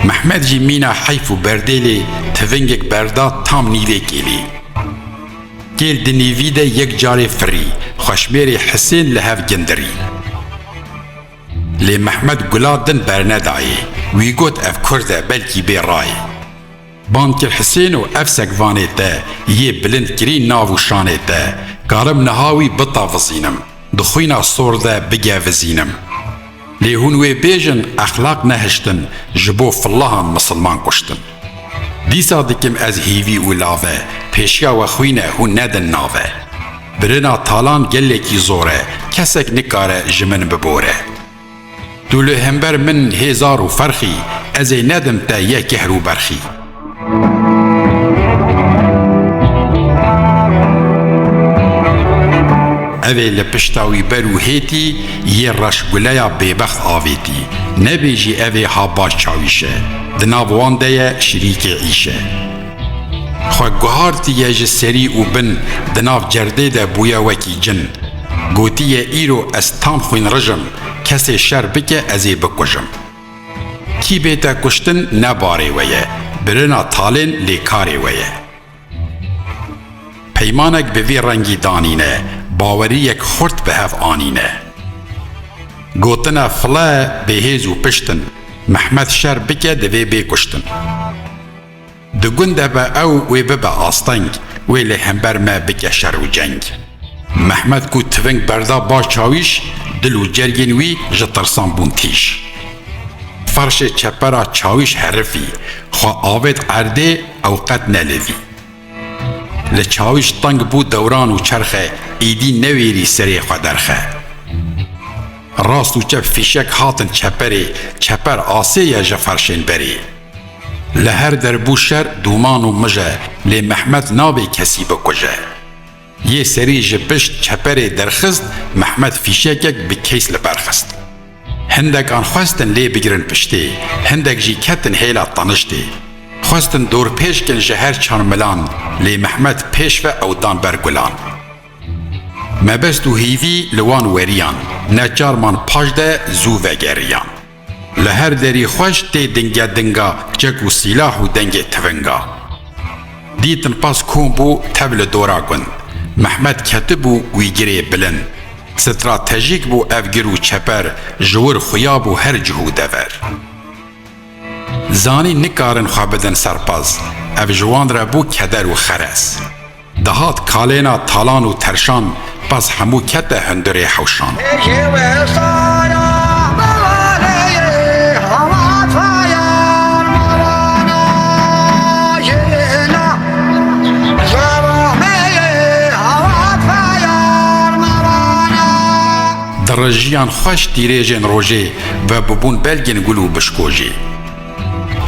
Mehmed jî mîna heyf û berdêlê tivingek berda tam nîvê kêlî. Kêl di nîvî de yek carê firî, xweşmêrê Hisên li hev gindirî. Lê Mehmed gula din bernedayê, wî got ev kurd e, belkî bê rayê. Ban kir Hisêno ev sekvanê te, yê bilind kirî nav û şanê te, karim niha wî bitavizînim, di xwîna sor de bigevizînim. Lê hûn wê bêjin, exlaq nehiştin, ji bo fillahan misilman kuştin. Dîsa dikim ez hîvî û lave, pêşiya we xwîne, hûn nedin nave. Birina talan gelekî zor e, kesek nikare ji min bibore. Tu li hember min hêzar û ferxî, ez ê nedim te ye kehr û berxî. Ev ê li pişta wî ber û hêtî, yê reş guleya bêbext avêtî. Nebêjî ev ê ha baş çawîş e, di nav wan de ye şirîkê îş e. Xwe guhartiye ji serî û bin, di nav cerdê de bûye wekî cin. Gotiye îro ez tam xwînrij im, kesê şer bike ez ê bikujim. Kî bête kuştin ne barê we ye, birina talên lê karê we ye. Peymanek bi vî rengî danîne, baweriyek xurt bi hev anîne. Gotina file bêhêz û pişt in, Mehmed şer bike divê bê kuştin. Di gund de be ew wê bibe asteng, wê li hember me bike şer û ceng. Mehmed ku tiving berda baş çawîş, dil û cergên wî ji tirsan bûn tîj. Ferşê çepera çawîş herifî, xwe avêt erdê, ew qet nelivî. Li çawîş teng bû dewran û çerxe, êdî newêrî serê xwe derxe. Rast û çep fîşek hatin çeperê, çeper asê ye ji ferşên berê. Li her der bû şer, dûman û mije, lê Mehmed nabê kesî bikuje. Yê serî ji pişt çeperê derxist, Mehmed fîşekek bi keys li ber xist. Hindekan xwestin lê bigirin piştê, hindek jî ketin hêla taniştê. Xwestin dorpêç kin ji her çar milan, lê Mehmed pêş ve ew dan ber gulan. Mebest û hîvî li wan weriyan, neçar man paş de zû vegeriyan. Li her derî xweş tê dinge dinga çek û sîlah û dengê tivinga. Dîtin pas kom bû tev li dora gund. Mehmed ketibû wî girê bilind. Stratejîk bû ev gir û çeper, ji wir xuya bû her cih û dever. Zanî nikarin xwe bidin serpaz, ev ji wan re bû keder û xerez. Dihat kalêna talan û terşan, pas hemû kete hundirê hewşan. Di rijiyan xweş tîrêjên rojê, vebûbûn belgên gul û bişkojê.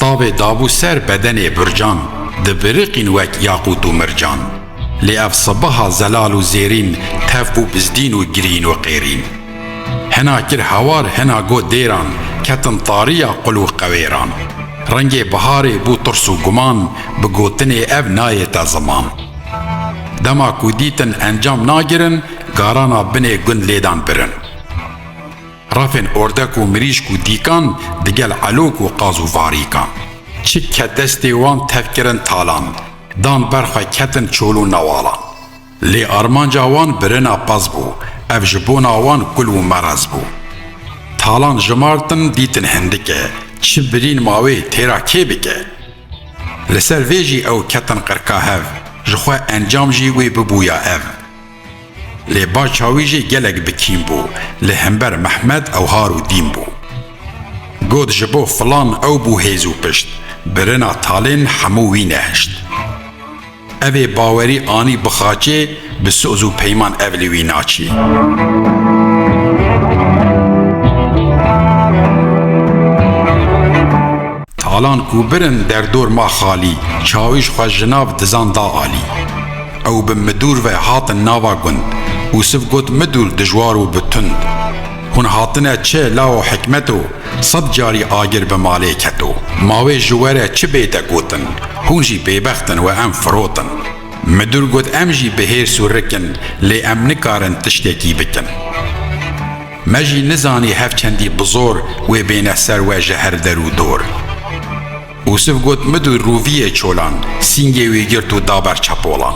Tavê dabû ser bedenê bircan, dibiriqîn wek yaqût û mircan. Lê ev sibiha zelal û zêrîn, tev bû bizdîn û girîn û qêrîn. Hina kir hawar, hina got dêran, ketin tariya qul û qewêran. Rengê biharê bû tirs û guman, bi gotinê ev nayête ziman. Dema ku dîtin encam nagirin, garana binê gund lêdan birin. Refên ordek û mirîşk û dîkan digel elok û qaz û varîkan. Çi ke destê wan tev kirin talan, dan ber xwe ketin çol û newalan. Lê armanca wan birina pez bû, ev ji bona wan kul û merez bû. Talan jimartin dîtin hindik e, çi birîn ma wê têra kê bike? Li ser vê jî ew ketin qirka hev, ji xwe encam jî wê bibûya ev. Lê baca wî jî gelek bi kîn bû, li hember Mehmed ew har û dîn bû. Got, ji bo filan ew bû hêz û pişt, birina talên hemû wî nehişt. Ev ê bawerî anî bi xaçê, bi soz û peyman ev li wî naçê. Talan ku birin derdor ma xalî, çawî ji xwe ji nav dizan da alî. Ew bi Midûr ve hatin nava gund. Ûsiv got, Midûr dijwar û bi tund. Hûn hatine çi lawo hikmeto, sed carî agir bi malê keto. Ma wê ji we re çi bête gotin? Hûn jî bêbext in we em firotin. Midûr got, em jî bi hêrs û rik in, lê em nikarin tiştekî bikin. Me jî nizanî hev çendî bi zor wê bêne ser we ji her der û dor. Ûsiv got, Midûr rûviyê çolan, sîngê wî girt û da ber çepolan.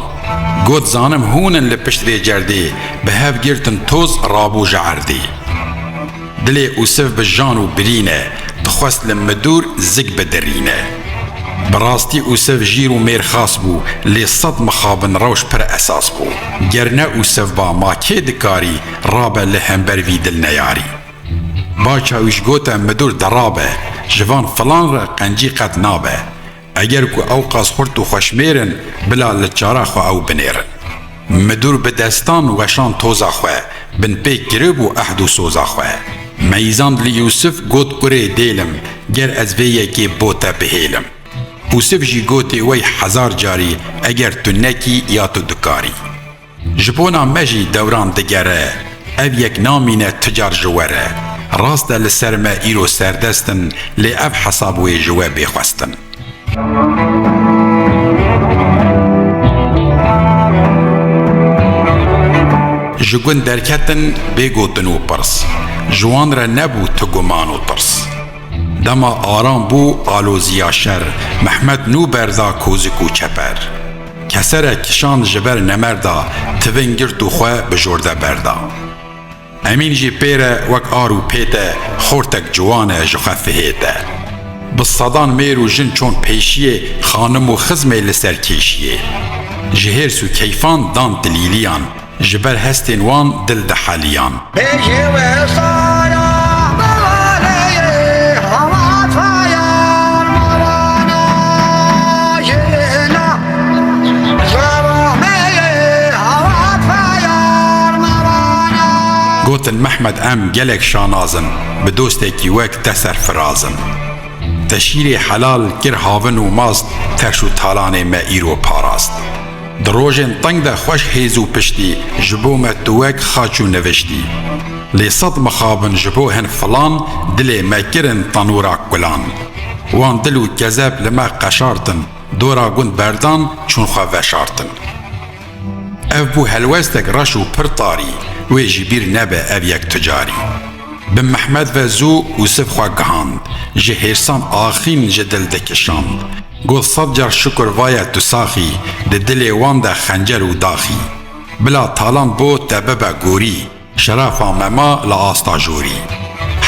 Got, zanim hûn in li pişt vê cerdê, bi hev girtin toz rabû ji erdê. Dilê Ûsiv bi jan û birîn e, dixwest li Midûr zik bidirîne. Bi rastî Ûsiv jîr û mêrxas bû, lê sed mixabin rewş pir esas bû. Ger ne Ûsiv ba, ma kê dikarî rabe li hember vî dilneyarî? Baca wî ji gote Midûr derabe, ji van filan re qencî qet nabe. Eger ku ew qas xurt û xweşmêr in, bila li çara xwe ew binêrin. Midûr bi destan weşan toza xwe, binpê kiribû ehd û soza xwe. Meyzand li Yûsif got, Kurê dêlim, ger ez vê yekê bo te bihêlim. Ûsif jî gotê wey hezar carî, eger tu nekî ya tu dikarî. Ji bona me jî dewran digere, ev yek namîne tu car ji we re. Rast e li ser me îro serdest in, lê ev hesab wê ji we bê xwestin. Ji gund derketin bê gotin û pirs. Ji wan re nebû tu guman û tirs. Dema aram bû aloziya şer, Mehmed nû berda kozik û çeper. Kesere kişand ji ber nemerda, tivin girt û xwe bi jor de berda. Emîn jî pê re wek ar û pê te, xortek ciwan e ji xwe fihê te. Bi sedan mêr û jin çon pêşiyê, xanim û xizmê li ser kêşiyê. Ji hêrs û keyfan dan dilîliyan, ji ber hestên wan dil diheliyan. Bêjê wesa ya biwanê, hewataya mevana jina, zewamê hewataya mevana. Gotin Mehmed, em gelek şanaz in, bi dostekî wek te serfiraz in. Te şîrê helal kir havin û mast, terş û talanê me îro parast. Di rojên teng de xweş hêz û piştî, ji bo me tu wek xaç û niviştî. Lê sed mixabin ji bo hin filan, dilê me kirin tenûra kulan. Wan dil û kezeb li me qeşartin, dora gund berdan çûn xwe veşartin. Ev bû helwestek reş û pir tarî, wê ji bîr nebe ev yek tu carî. Bi Mehmed ve zû Ûsif xwe gihand, ji hêrsan axîn ji dil dikişand. Got, sed car şukur vaye tu saxî, di dilê wan de xencer û daxî. Bila talan bo te bibe gorî, şerafa me ma li asta jorî.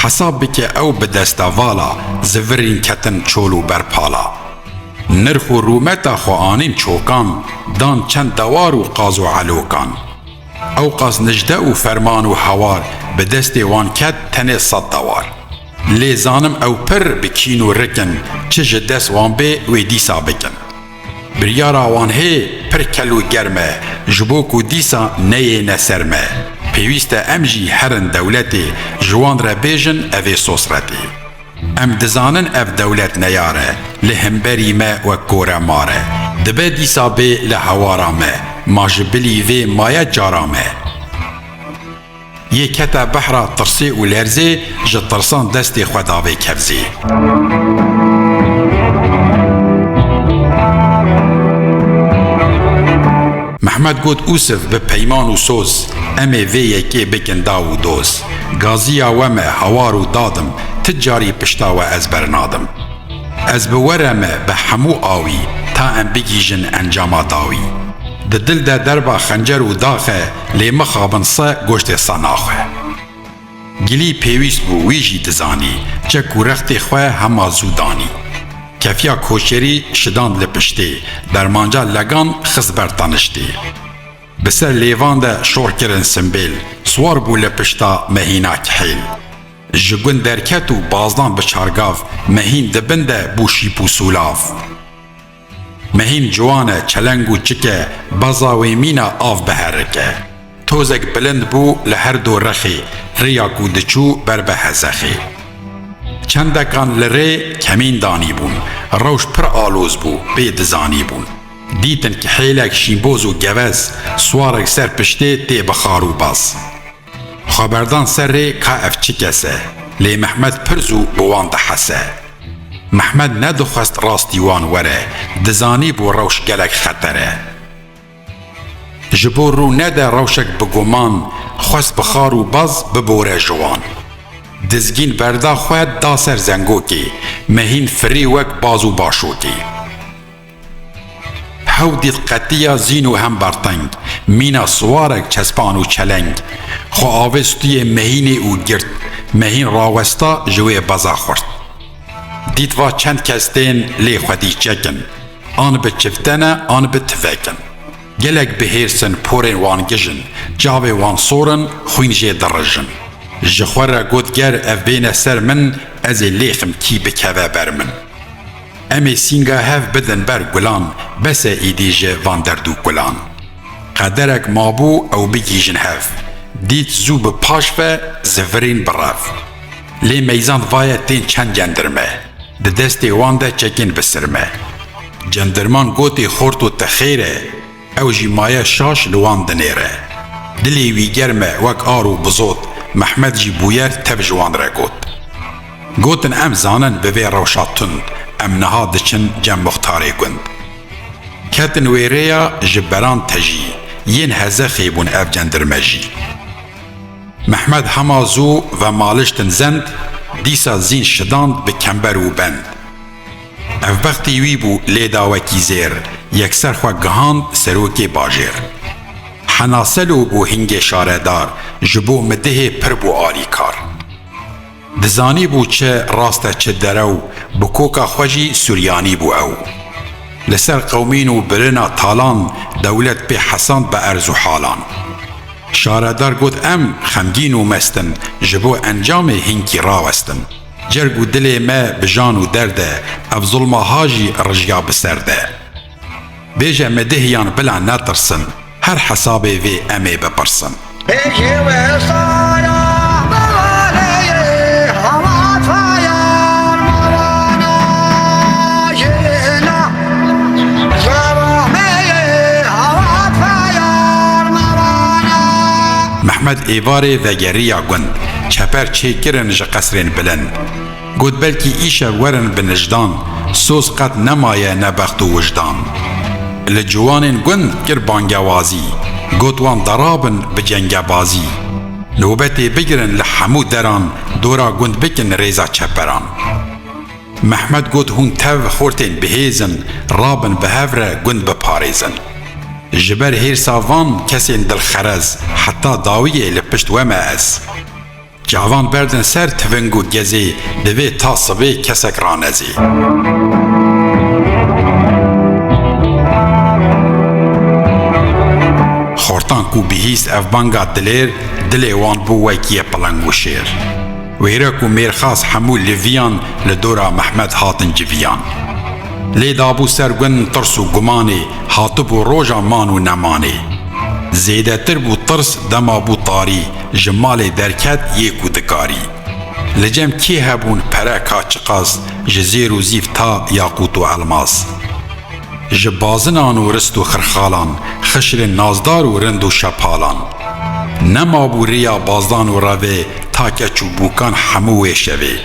Hesab bike ew bi desta vala, zivirîn ketin çol û berpala. Nirx û rûmeta xwe anîn çokan, dan çend dewar û qaz û elokan. Ew qas nijde û ferman û hewar, bi destê wan ket tenê sed dewar. Lê zanim ew pir bi kîn û rik in, çi ji dest wan bê wê dîsa bikin. Biryara wan hê pir kel û germ e, ji bo ku dîsa neyêne ser me. Pêwîst e em jî herin dewletê, ji wan re bêjin ev ê sosretê. Em dizanin ev dewlet neyar e, li hemberî me wek kore mar e. Dibe dîsa bê li hewara me, ma ji bilî vê maye cara me. Yê kete behra tirsê û lerzê, ji tirsan destê xwe da vê kevzê. Mehmed got, Ûsiv, bi peyman û soz, em ê vê yekê bikin daw û doz. Gaziya we me, hawar û dadim, ti carî pişta we ez bernadim. Ez bi we re me bi hemû awî, ta em bigihîjin encama dawî. Di dil de derba xencer û dax e, lê mixabin se goştê se naxwe. Gilî pêwîst bû, wî jî dizanî, çek û rextê xwe hema zû danî. Kefiya koçerî şidand li piştê, dermanca legan xist ber teniştê. Bi ser lêvan de şor kirin simbêl, siwar bû li pişta Mehîna kihêl. Ji gund derket û bazdan bi çargav, Mehîn di bin de bû şîp û sûlav. Mehîn ciwan e, çeleng û çik e, beza wê mîna av biherike. Tozek bilind bû li her du rexê, rêya ku diçû ber bi hezexê. Çendekan li rê kemîn danîbûn, rewş pir aloz bû, pê dizanîbûn. Dîtin kihêlek şînboz û gevez, siwarek ser piştê tê bi xar û baz. Xweberdan ser rê ka ev çi kes e, lê Mehmed pir zû bi wan dihese. Mehmed nedixwest rastî wan were, dizanîbû rewş gelek xeter e. Ji bo rû nede rewşek bi guman, xwest bi xar û baz bibore ji wan. Dizgîn berda xwe da ser zengokê, Mehîn firî wek baz û başokê. Hew dît qetiya zîn û hember teng, mîna siwarek çespan û çeleng. Xwe avê stûyê Mehînê û girt, Mehîn rawesta ji wê beza xurt. Dît va çend kes tên lê xwedî çek in, an bi çifte ne an bi tivek in. Gelek bi hêrs in, porên wan gij in, çavê wan sor in, xwîn jê dirijin. Ji xwe re got ger ev bêne ser min, ez ê lêxim kî bikeve ber min. Em ê sînga hev bidin ber gulan, bes e îdî ji van derd û kulan. Qederek mabû ew bigihîjin hev. Dît zû bi paş ve zivirîn bi rev. Lê meyzand vaye tên çend cendirme. Di destê wan de çekên bi sirme. Cendirman gotê xort û te xêr e. Ew jî maye şaş li wan dinêre. Dilê wî germ e wek ar û bizot, Mehmed jî bûyer tev ji wan re got. Gotin, em zanin bi vê rewşa tund, em niha diçin cem muxtarê gund. Ketin wê rêya ji beran tejî, yên hezexê bûn ev cendirme jî. Mehmed hema zû vemaliştin zend, dîsa zîn şidand bi kember û bend. Ev bextê wî bû lê da wekî zêr, yekser xwe gihand serokê bajêr. Hena Selo bû hingê şaredar, ji bo midihê pir bû alîkar. Dizanîbû çi rast e çi derew, bi koka xwe jî Suryanî bû ew. Li ser qewmîn û birina talan, dewlet pê hesand bi erz û halan. Şaredar got, em xemgîn û mest in, ji bo encamê hinkî rawestin. Cerg û dilê me bi jan û derd e, ev zulma ha jî rijiya bi ser de. Bêje midihiyan bila netirsin, her hesabê vê em ê bipirsin. Pêşî wê sara biwanê, hewatayar mavana, jina zewamê, hewatayar mavana. Mehmed êvarê vegeriya gund, çeper çêkirin ji qesrên bilind. Got, belkî îşev werin bi nijdan, soz qet nemaye ne bext û wijdan. Li ciwanên gund kir bangewazî, got, wan derabin bi cengebazî. Nobetê bigirin li hemû deran, dora gund bikin rêza çeperan. Mehmed got, hûn tev xortên bihêz in, rabin bi hev re gund biparêzin. Ji ber hêrsa van kesên dilxerez, heta dawiyê li pişt we me ez. Çavan berdin ser tiving û gezê, divê ta sibê kesek ranezê. Xortan ku bihîst ev banga dilêr, dilê wan bû wek yê piling û şêr. Wêrek û mêrxas hemû liviyan li dora Mehmed hatin civiyan. Lê dabû ser gund tirs û gumanê, hatibû roja man û nemanê. Zêdetir bû tirs dema bû tarî, ji malê derket yê ku dikarî. Li cem kê hebûn pere ka çiqas, ji zêr û zîv ta yaqût û elmas. Ji bazinan û rist û xirxalan, xişrên nazdar û rind û şepalan. Nemabû rêya bazdan û revê, ta keç û bûkan hemû wê şevê.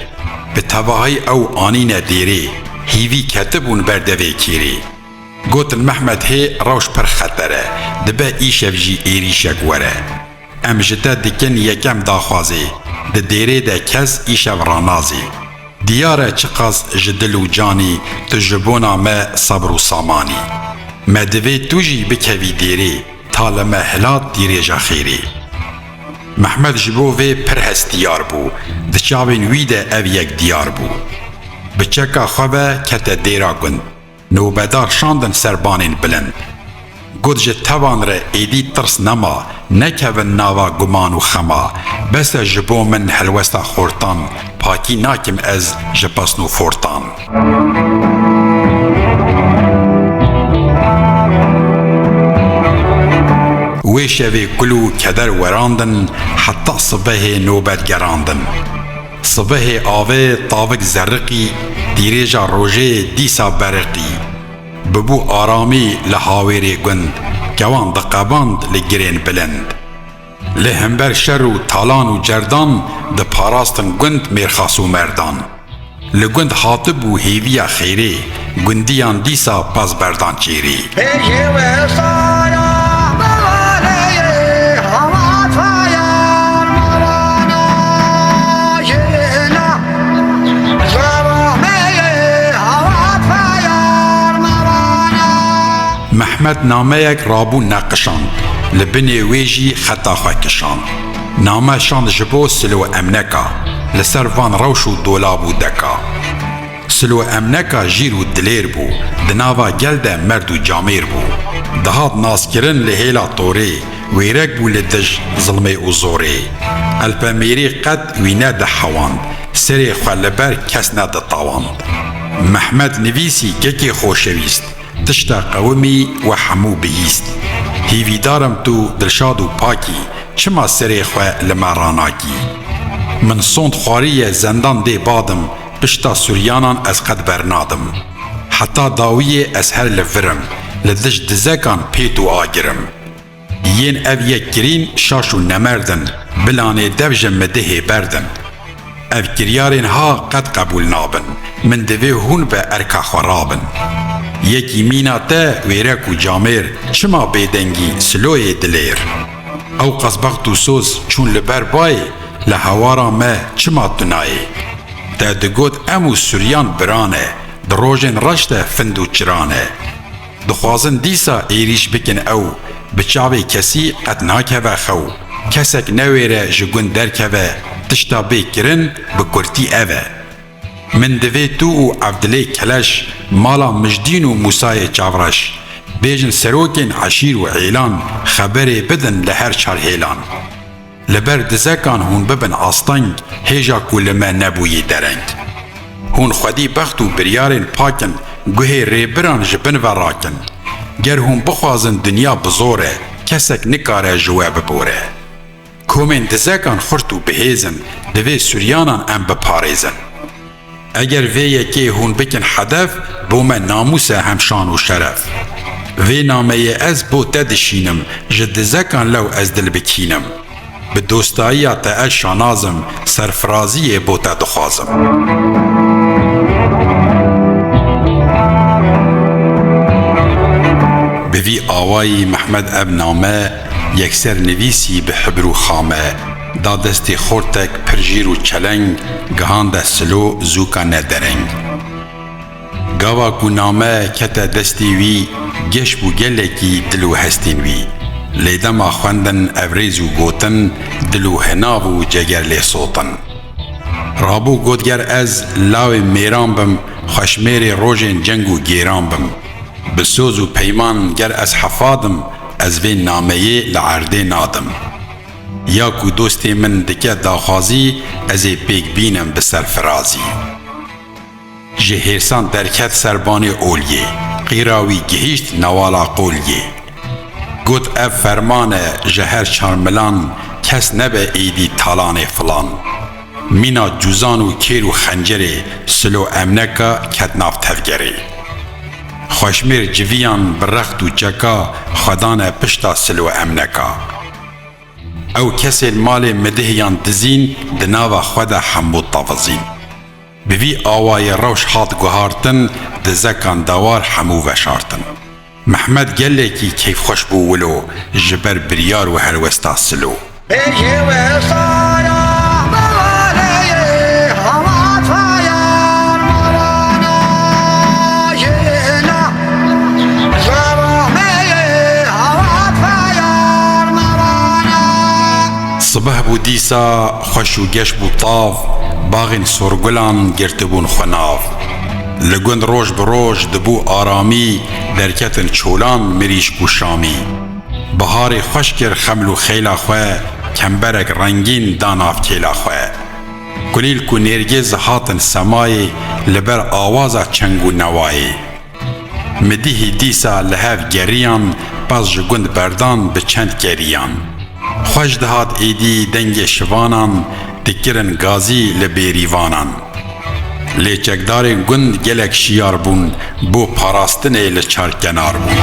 Bi tevahî ew anîne dêrê, hîvî ketibûn ber devê kêrê. Gotin, Mehmed hê rewş pir xeter e, dibe îşev jî êrîşek were. Em ji te dikin yekem daxwazê, di dêrê de kes îşev ranazê. Diyar e çiqas ji dil û canî tu ji bona me sebr û samanî. Me divê tu jî bikevî dêrê, ta li me hilat dîrêja xêrê. Mehmed ji bo vê pir hestiyar bû, di çavên wî de ev yek diyar bû. Bi çeka xwe ve kete dêra gund, nobedar şandin ser banên bilind. Got ji tevan re êdî tirs nema, nekevin nava guman û xema, bes e ji bo min helwesta xortan, pakî nakim ez ji pesn û fortan. Wê şevê kul û keder werandin, heta sibehê nobet gerandin. Sibehê avê tavik zerriqî, dîrêja rojê dîsa beriqî. Bibû aramî li hawêrê gund, kewan diqeband li girên bilind. Li hember şer û talan û cerdan, diparastin gund mêrxas û merdan. Li gund hatibû hêviya xêrê, gundiyan dîsa pez berdan çêrê. Hêjê wê sara belaneyê, hawatayar marana jêna, zava meyê, hawatayar marana. Mehmed nameyek rabû neqişand, li binê wê jî xeta xwe kişand. Name şand ji bo silo emneka, li ser van rewş û dolab û deka. Silo emneka jîr û dilêr bû, di nava gel de merd û camêr bû. Dihat naskirin li hêla torê, wêrek bû li dij zilmê û zorê. Elpemêrî qet wî nedihewand, serê xwe li ber kes neditawand. Mehmed nivîsî kekê xoşewîst, tişta qewimî we hemû bihîst. Hîvîdar im tu dilşad û pakî, çima serê xwe li me ranakî? Min sond xwariye zendan dê badim, pişta Suryanan ez qet bernadim. Heta dawiyê ez her li vir im, li dij dizekan pêt û agir im. Yên ev yek kirîn şaş û nemerd in, bilanê dev ji midihê berdin. Ev kiryarên ha qet qebûl nabin, min divê hûn bi erka xwe rabin. Yekî mîna te wêrek û camêr, çima bêdengî siloyê dilêr? Ew qas bext û soz çûn li ber bayê, li hewara me çima tu nayê? Te digot em û Suryan biran e, di rojên reş de find û çiran e. Dixwazin dîsa êrîş bikin ew, bi çavê kesî qet nakeve xew. Kesek newêre ji gund derkeve, tişta bê kirin bi kurtî ev e. Min divê tu û Evdilê Keleş, mala Mijdîn û Mûsayê Çavreş, bêjin serokên eşîr û êlan, xeberê bidin li her çar hêlan. Li ber dizekan hûn bibin asteng, hêja ku li me nebûyî dereng. Hûn xwedî bext û biryarên pak in, guhê rêbiran ji bin ve rakin. Ger hûn bixwazin dinya bi zor e, kesek nikare ji we bibore. Komên dizekan xurt û bihêz in, divê Suryanan em biparêzin. Eger vê yekê hûn bikin hedef, bo me namûs e hem şan û şeref. Vê nameyê ez bo te dişînim, ji dizekan lew ez dil bikînim. Bi dostayiya te ez şanaz im, serfiraziyê bo te dixwazim. Bi vî awayî Mehmed ev name yekser nivîsî bi hibir û xame, da destê xortek pir jîr û çeleng, gihande silo zûka nedereng. Gava ku name kete destê wî, geş bû gelekî dil û hestên wî. Lê dema xwendin ev rêz û gotin, dil û hinav û ceger lê sotin. Rabû got ger ez lawê mêran bim, xweşmêrê rojên ceng û gêran bim. Bi soz û peyman ger ez hefadim, ez vê nameyê li erdê nadim. Ya ku dostê min dike daxwazî, ez ê pêk bînim bi serfirazî. Ji hêrsan derket ser banê oliyê, qîra wî gihîşt newala qoliyê. Got ev ferman e ji her çar milan, kes nebe êdî talanê filan. Mîna cûzan û kêr û xencerê, silo emneka ket nav tevgerê. Xweşmêr civiyan bi rext û çeka, xwe dane pişta silo emneka. Ew kesên malê midihiyan dizîn, di nava xwe de hemû tavizîn. Bi vî awayî rewş hat guhartin, dizekan dawar hemû veşartin. Mehmed gelekî keyfxweş bû wilo, ji ber biryar û helwesta silo. Bêjê wê sara belaneyê, hawatayar marana jêna, zava Bû dîsa xweş û geş bû tav, baxên sorgulan girtibûn xwe nav. Li gund roj bi roj dibû aramî, derketin çolan mirîşk û şamî. Biharê xweş kir xeml û xeyla xwe, kemberek rengîn da nav kêla xwe. Kulîlk û nêrgiz hatin semayê, li ber awaza çeng û newayê. Midihî dîsa li hev geriyan, pez ji gund berdan bi çend keriyan. Xweş dihat êdî dengê şivanan, dikirin gazî li bêrîvanan. Lê çekdarên gund gelek şiyar bûn, bo parastinê li çar kenar bûn.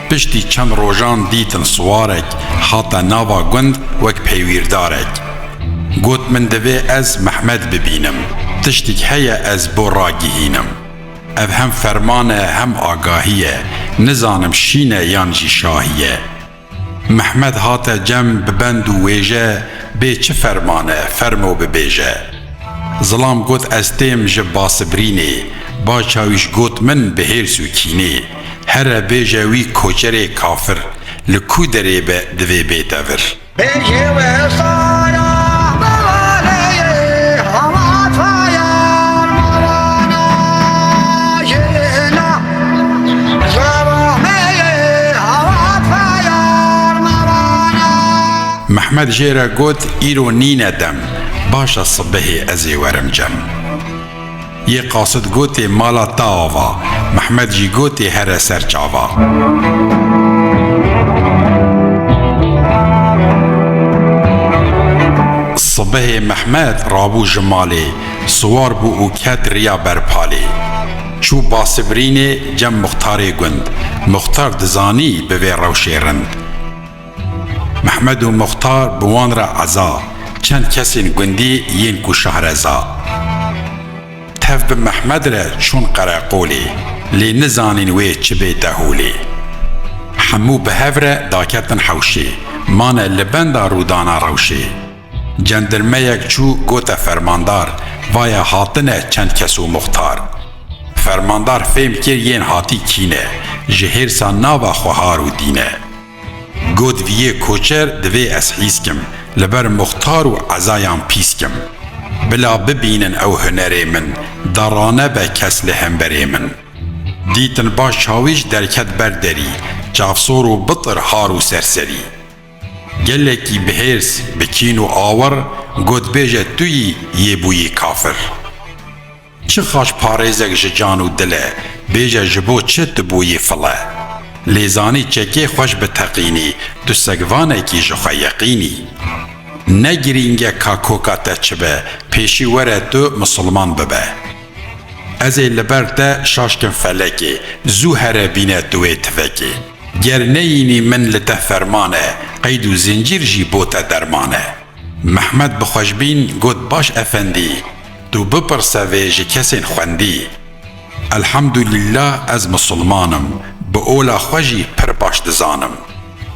Piştî çend rojan dîtin siwarek, hate nava gund wek peywîrdarek. Got, min divê ez Mehmed bibînim, tiştik heye ez bo ragihînim. Ev hem ferman e hem agahî ye, nizanim şîn e yan jî şahî ye. Mehmed hate cem bi bend û wêje, bê çi ferman e, fermo bibêje. Zilam got, ez têm ji Basibrînê, Başçawîş got, min bi hêrs û kînê. Here bêje wî koçerê kafir, li ku derê be divê bête vir. Bêjî wê saya bivaleyê, hewataya mevana jina, zewameyê, hewataya mevana. Mehmed jê re got, îro nîne dem, baş e sibihê ez ê werim cem. Yê qasid gotê, mala te ava. Mehmed jî gotê, here ser çava. Sibihê Mehmed rabû ji malê, siwar bû û ket riya berpalê. Çû Basibrînê cem muxtarê gund. Muxtar dizanî bi vê rewşê rind. Mehmed û muxtar bi wan re eza, çend kesên gundî yên ku şahreza. Tev bi Mehmed re çûn qereqolê, lê nizanîn wê çi bête holê. Hemû bi hev re daketin hewşê, mane li benda rûdana rewşê. Cendirmeyek çû gote fermandar, vaya hatine çend kes û muxtar. Fermandar fêm kir yên hatî kî ne, ji hêrsa nava xwe har û dîn e. Got, viyê koçer divê ez hîs kim, li ber muxtar û ezayan pîs kim. Bila bibînin ew hunerê min, da ranebe kes li hemberê min. Dîtin Başçawîş derket ber derî, çavsor û bitir har û serserî. Gelekî bi hêrs, bi kîn û awir, got, bêje tu yî yê bûyî kafir. Çi xaç parêzek ji can û dil e, bêje ji bo çi tu bûyî file. Lê zanî çekê xweş biteqînî, tu segvanekî ji xwe yeqînî. Ne girîng e ka koka te çi be, pêşî were tu misilman bibe. Ez ê li ber te şaş kim felekê, zû here bîne tu wê tivekê. Ger neyînî min li te ferman e, qeyd û zincîr jî bo te derman e. Mehmed bi xweşbîn got, baş efendî, tu bipirse vê ji kesên xwendî. Elhamdulîllah ez misilman im, bi ola xwe jî pir baş dizanim.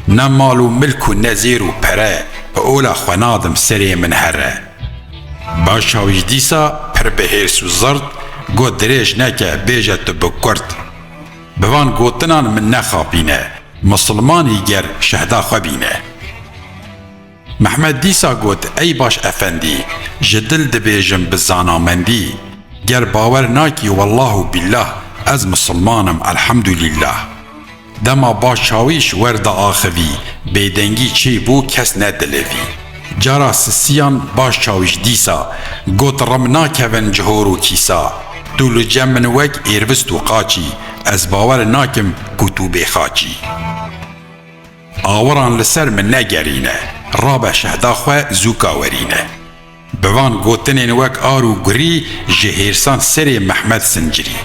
Ne mal û milk û ne zêr û pere, bi ola xwe nadim serê min here. Başçawîş dîsa pir bi hêrs û zirt got, dirêj neke, bêje tu bi kurt. Bi van gotinan min nexapîne, misilmanî ger şehda xwe bîne. Mehmed dîsa got, ey baş efendî, ji dil dibêjim bi zanamendî, ger bawer nakî, wellah û billah, ez misilman im, elhamdulîllah. Dema Başçawîş wer diaxivî, bêdengî çêbû, kes nedilivî. Cara sisiyan Başçawîş dîsa got, rim nakevin cihor û kîsa, tu li cem min wek êrvist û qaçî, ez bawer nakim ku tu bêxaçî. Awiran li ser min negerîne, rabe şehda xwe zûka werîne. Bi van gotinên wek ar û gurî ji hêrsan serê Mehmed sincirî.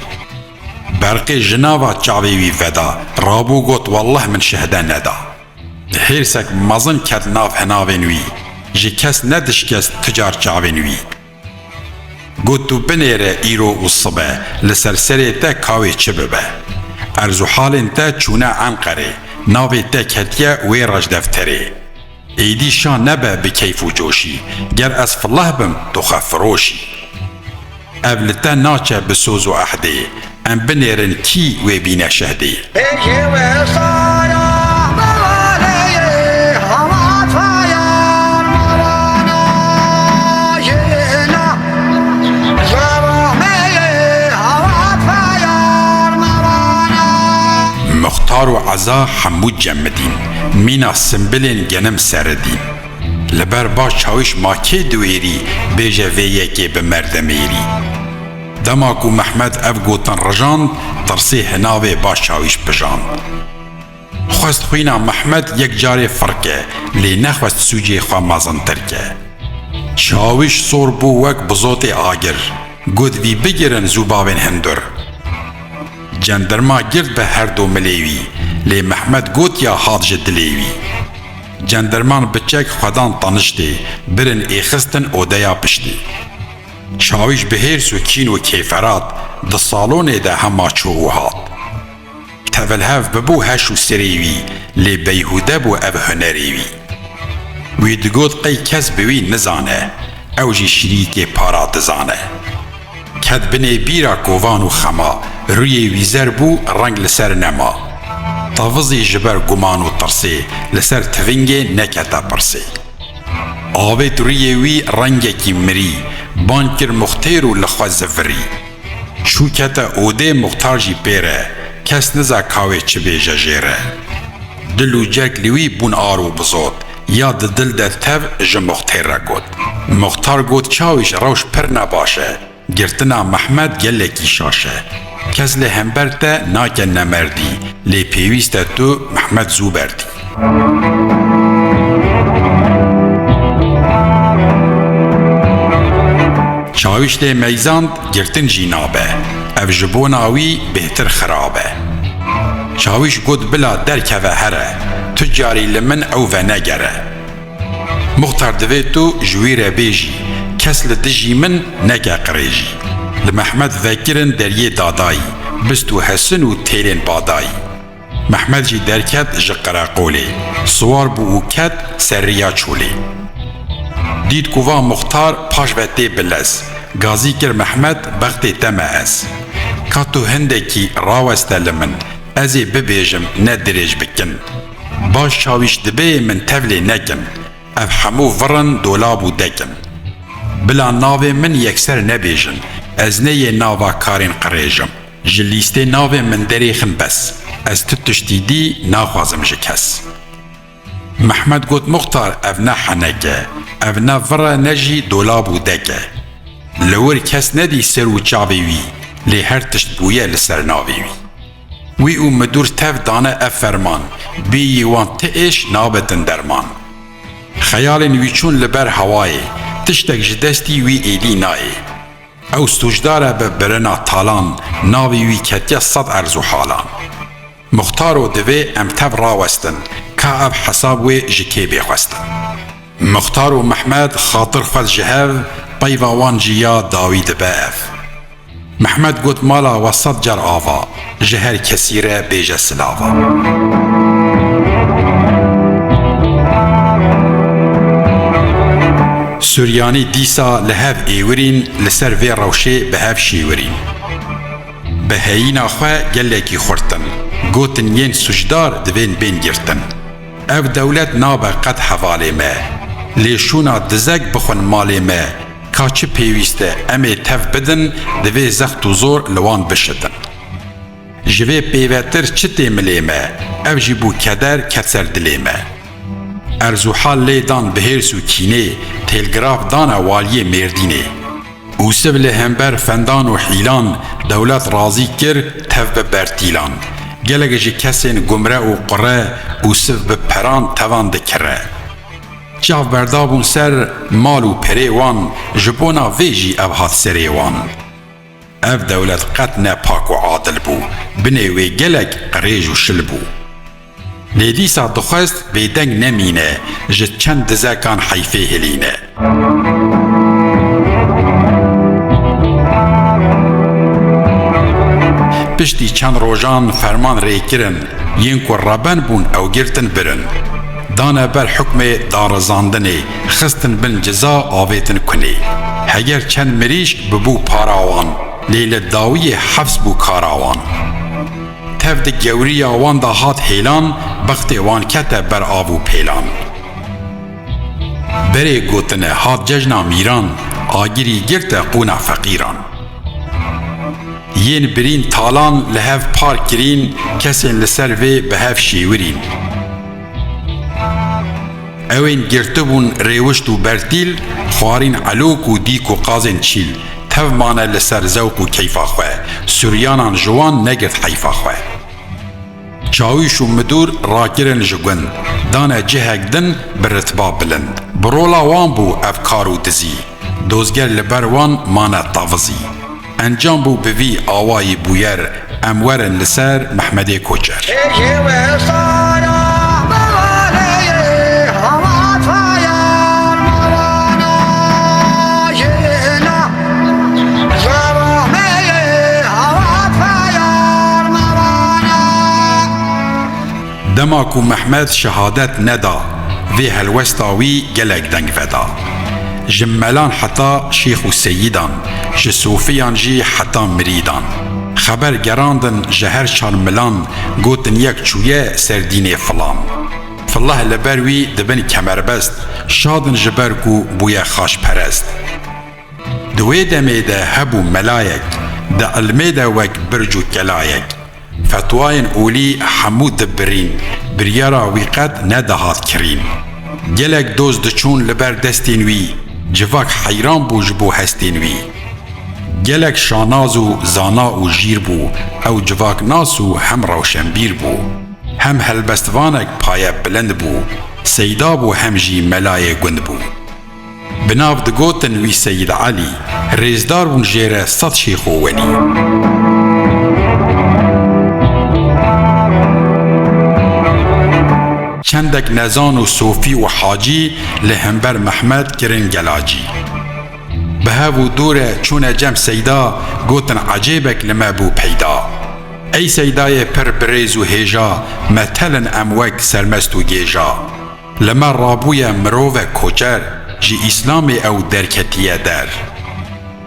Berqê ji nava çavê wî veda, rabû got, wallah min şehde neda. Hêrsek mezin ket nav hinavên wî, ji kes nedişkest tu car çavên wî. Got, tu binêre îro û sibe, li ser serê te kawê çi bibe. Erz û halên te çûne Enqerê, navê te ketiye wê rejdefterê. Êdî şa nebe bi keyf û coşî, ger ez fileh bim, tu xwe firoşî. Ev li te naçe bi soz û ehdê. Em binêrin kî wê bîne şehdê. Ê wê sara bevaleyê, hawat fayar mavana, yêna zava meyê, hawat fayar mavana. Muxtar û Eza hemû cemidîn, mîna simbilên genim seridîn. Li ber Baş Çawîş ma kê diwêrî, bêje vê yekê bi me re demêrî. Dema ku Mehmed ev gotin rijand, tirsê hinavê Baş Çawîş pijand. Xwest xwîna Mehmed yek carê firke, lê nexwest sûcê xwe mezintir ke. Çawîş sor bû wek bizotê agir, got, vî bigirin zû bavên hindur. Cendirma girt bi her du milê wî, lê Mehmed got ya hat ji dilê wî. Cendirman bi çek xwe dan taniştê, birin êxistin odeya piştî. Çawîş bi hêrs û kîn û kêferat di salonê de hema çû û hat. Tevilhev bibû heş û serê wî, lê beyhûde bû ev hunerê wî. Wî digot qey kes bi wî nizane, ew jî şirîkê para dizane. Ket binê bîra kovan û xema, rûyê wî zer bû, reng li ser nema. Tavizî ji ber guman û tirsê, li ser tivingê nekete pirsê. Avêt rûyê wî rengekî mirî, ban kir muxtêr û li xwe zivirî. Çû kete odê, muxtar jî pê re, kes niza ka wê çi bêje jê re. Dil û cerg li wî bûn ar û bizot, ya di dil de tev ji muxtêr re got. Muxtar got, Çawîş, rewş pir nebaş e, girtina Mehmed gelekî şaş e. Kes li hember te nake nemerdî, lê pêwîst e tu Mehmed zû berdî. Çawîş lê meyzand, girtin jî nabe. Ev ji bona wî bêhtir xirab e. Çawîş got, bila derkeve here, tu carî li min ew venegere. Muxtar, divê tu ji wî re bêjî, kes li dijî min neke qirêjî. Li Mehmed vekirin deriyê dadayî, bist û hesin û têlên badayî. Mehmed jî derket ji qereqolê, siwar bû û ket ser riya çolê. Dît ku va muxtar paş ve tê bi lez, gazî kir Mehmed, bextê te me ez. Ka tu hindekî raweste li min, ez ê bibêjim ne dirêj bikin. Baş Çawîş dibê min tevlê nekin, ev hemû virin dolab û dekin. Bila navê min yekser nebêjin, ez ne yê nava karên qirêjim. Ji lîstê navê min derêxin bes, ez tu tiştî dî naxwazim ji kes. Mehmed got, muxtar, ev ne henek e, ev ne vir e ne jî dolab û dek e. Li wir kes nedî ser û çavê wî, lê her tişt bûye li ser navê wî. Wî û midûr tev dane ev ferman, bêyî wan ti êş nabitin derman. Xeyalên wî çûn li ber hewayê, tiştek ji destî wî êdî nayê. Ew sûcdar e bi birina talan, navê wî ketiye sed erz û halan. Muxtaro, divê em tev rawestin, ka ev hesab wê ji kê bê xwestin. Muxtar û Mehmed xatir xwest ji hev, peyva wan jî ya dawî dibe ev. Mehmed got, mala we sed car ava, ji her kesî re bêje silava. Suryanî dîsa li hev êwirîn, li ser vê rewşê bi hev şêwirîn. Bi heyîna xwe gelekî xurt in, gotin yên sûcdar divên bên girtin. Ev dewlet nabe qet hevalê me, lê şûna dizek bixwin malê me, ka çi pêwîst e em ê tev bidin, divê zext û zor li wan bişitin. Ji vê pêvetir çi tê milê me, ev jî bû keder ket ser dilê me. Erz û hal lê dan bi hêrs û kînê, telgraf dane waliyê Mêrdînê. Ûsiv li hember fendan û hîlan, dewlet razî kir tev bi bertîlan. Gelek ji kesên gumre û qure, Ûsiv bi peran tevan dikire. Çav berdabûn ser mal û perê wan, ji bona vê jî ev hat serê wan. Ev dewlet qet ne pak û adil bû, binê wê gelek qirêj û şil bû. Lê dîsa dixwest bêdeng nemîne, ji çend dizekan heyfê hilîne. Piştî çend rojan ferman rêkirin, yên ku reben bûn ew girtin birin. Dane ber hukmê darizandinê, xistin bin ciza avêtin kunê. Heger çend mirîşk bibû para wan, lê li dawiyê hefs bû kara wan. Tev di gewriya wan de hat hêlan, bextê wan kete ber av û pêlan. Berê gotine hat cejna mîran, agirî girte qûna feqîran. Yên birîn talan li hev par kirîn, kesên li ser vê bi hev şêwirîn. Ewên girtibûn rêwişt û bertîl, xwarîn elok û dîk û qazên çîl, tev mane li ser zewq û keyfa xwe, suryanan ji wan negirt heyfa xwe. Çawîş û midûr rakirin ji gund, dane cihek din bi ritba bilind. Bi rola wan bû ev kar û dizî, dozger li ber wan mane tavizî. Encam bû bi vî awayî bûyer, em werin li ser Mehmedê Koçer. Dema ku Mehmed şehadet neda, vê helwesta wî gelek deng veda. Ji melan heta şêx û seyidan, ji sofiyan jî heta mirîdan. Xeber gerandin ji her çar milan, gotin yek çûye ser dînê filan. Fileh li ber wî dibin kemerbest, şadin ji ber ku bûye xaşperest. Di wê demê de hebû melayek, di ilmê de wek birc û kelayek. Fetwayên olî hemû dibirîn, biryara wî qet nedihat kirîn. Gelek doz diçûn li ber destên wî, civak heyran bû ji bo hestên wî. Gelek şanaz û zana û jîr bû, ew civaknas û hem rewşenbîr bû. Hem helbestvanek paye bilind bû, seyda bû hem jî melayê gund bû. Bi nav digotin wî Seyîd Elî, rêzdar bûn jê re sed şêx û welî. Çendek nezan û sofî û hacî li hember Mehmed kirin gelacî. Bi hev û dû re çûne cem Seyda, gotin ecêbek li me bû peyda. Ey Seydayê pir birêz û hêja, me telin em wek sermest û gêja. Li me rabûye mirovek koçer, ji Îslamê ew derketiye der.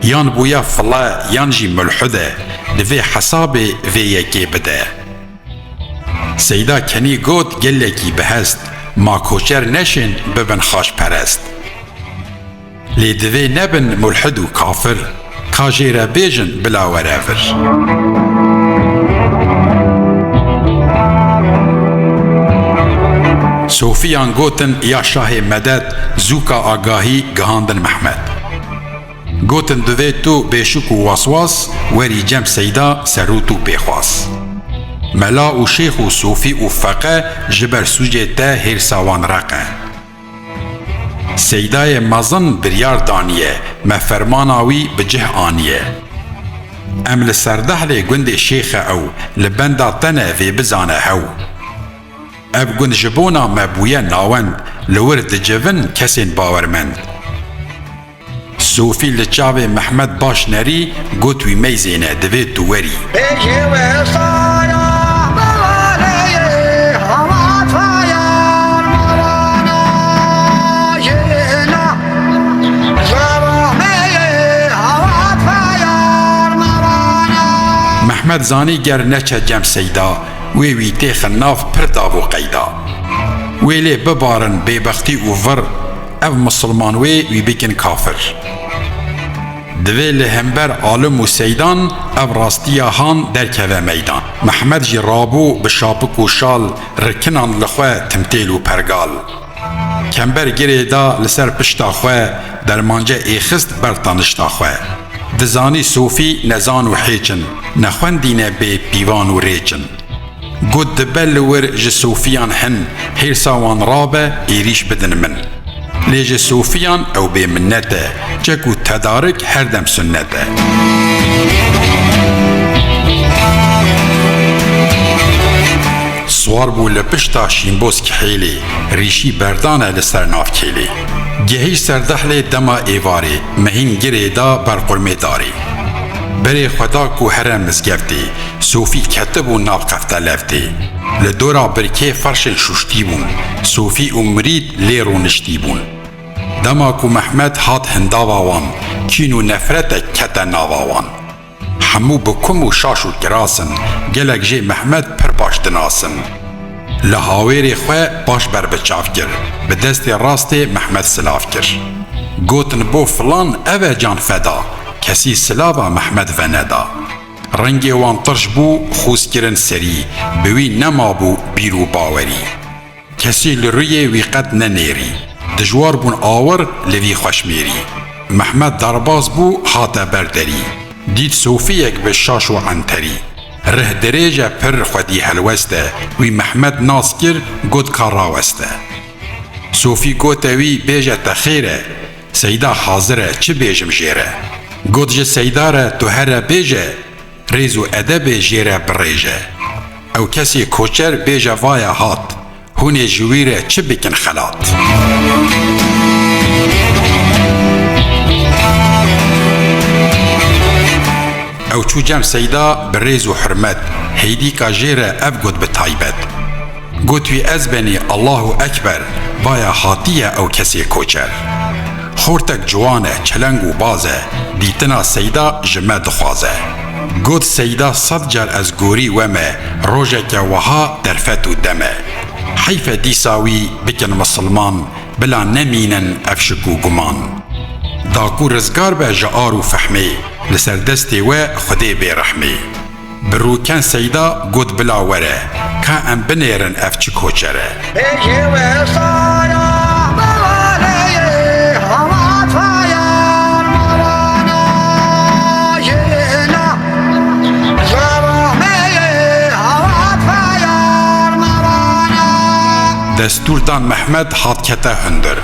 Yan bûye file, yan jî mulhid e, di vê hesabê vê yekê bide. Seyda Kenî got gelekî bi hest, ma koçer neşên bibin xaşperest. Lê divê nebin mulhid û kafir, ka jê re bêjin bila were vir. Sofiyan gotin ya şahê medet, zûka agahî gihandin Mehmed. Gotin divê tu bêşik û waswas werî cem Seyda serût û pêxwas. Mela û şêx û sofî û feqe ji ber sûcê te hêrsa wan reqe. Seydayê mezin biryar daniye, me fermana wî bi cih aniye. Em li Serdehlê gundê şêxe ew, li benda te ne vê bizane hew. Ev gund ji bona me bûye nawend, li wir dicivin kesên bawermend. Sofî li çavê Mehmed baş nerî, got wî meyzêne, divê tu werî. Mehmed zanî ger neçe cem Seyda, wê wî têxin nav pir dav û qeyda. Wê lê bibarin bêbextî û vir, ev misilman wê wî bikin kafir. Divê li hember alim û seydan ev rastiya han derkeve meydan. Mehmed jî rabû bi şapik û şal, rikinan li xwe timtêl û pergal. Kember girê da li ser pişta xwe, dermance êxist ber tanişta xwe. Dizanî sofî nezan û hêç in, nexwendîne bê pîvan û rêç in. Got dibe li wir ji sofiyan hin, hêrsa wan rabe, êrîş bidin min. Lê ji sofiyan ew bê minnet e, çek û tedarik her dem sunnet e. Siwar bû li pişta şînboz kihêlê, rîşî berdane li ser nav kêlê. Gehîşt Serdehlê dema êvarê, mehîn girê da ber qurmê darê. Berê xwe da ku here mizgeftê, Sofî ketibû nav qefte levtê. Li dora birkê ferşên şuştî bûn, Sofî û mirîd lê rûniştî bûn. Dema ku Mehmed hat hindava wan, kîn û nefretek kete nava wan. Hemû bi kum û şaş û kiras in, gelek jê Mehmed pir baş dinasin. Li hawêrê xwe baş ber bi çav kir, bi destê rastê Mehmed silav kir. Gotin bo filan ev e can feda, kesî silava Mehmed veneda. Rengê wan tirş bû, xûz kirin serî, bi wî nemabû bîr û bawerî. Kesî li rûyê wî qet nenêrî. Dijwar bûn awir li vî xweşmêrî. Mehmed derbas bû, hate ber derî. Dît Sofiyek bi şaş û enterî. Rih dirêj e pir xwedî helwest e, wî Mehmed nas kir, got ka raweste. Sofî gote wî bêje te xêr e, Seyda hazir e, çi bêjim jê re? Got ji Seyda re tu here bêje, rêz û edebê jê re birêje. Ew kesê koçer bêje vaya hat, hûn ê ji wî re çi bikin xelat? Ew çû cem Seyda bi rêz û hurmet, heydîka jê re ev got bi taybet. Got wî ez benî Allahu Ekber, vaya hatiye ew kesê koçer. Xortek ciwan e, çeleng û baz e, dîtina Seyda ji me dixwaze. Got Seyda sed car ez gorî we me, rojeke wiha derfet û dem e. Heyf e dîsa wî bikin misilman, bila nemînin ev şik û guman. Da ku rizgar be ji ar û fehmê, li ser destê we Xwedê bê rehmê. Bi rûken Seyda got bila were, ka em binêrin ev çi koçer e. Ê jê wesaya bevaleyê, hawataya mavana jêna, zavameyê, hawataya mavana. Destûr dan Mehmed hat kete hundir,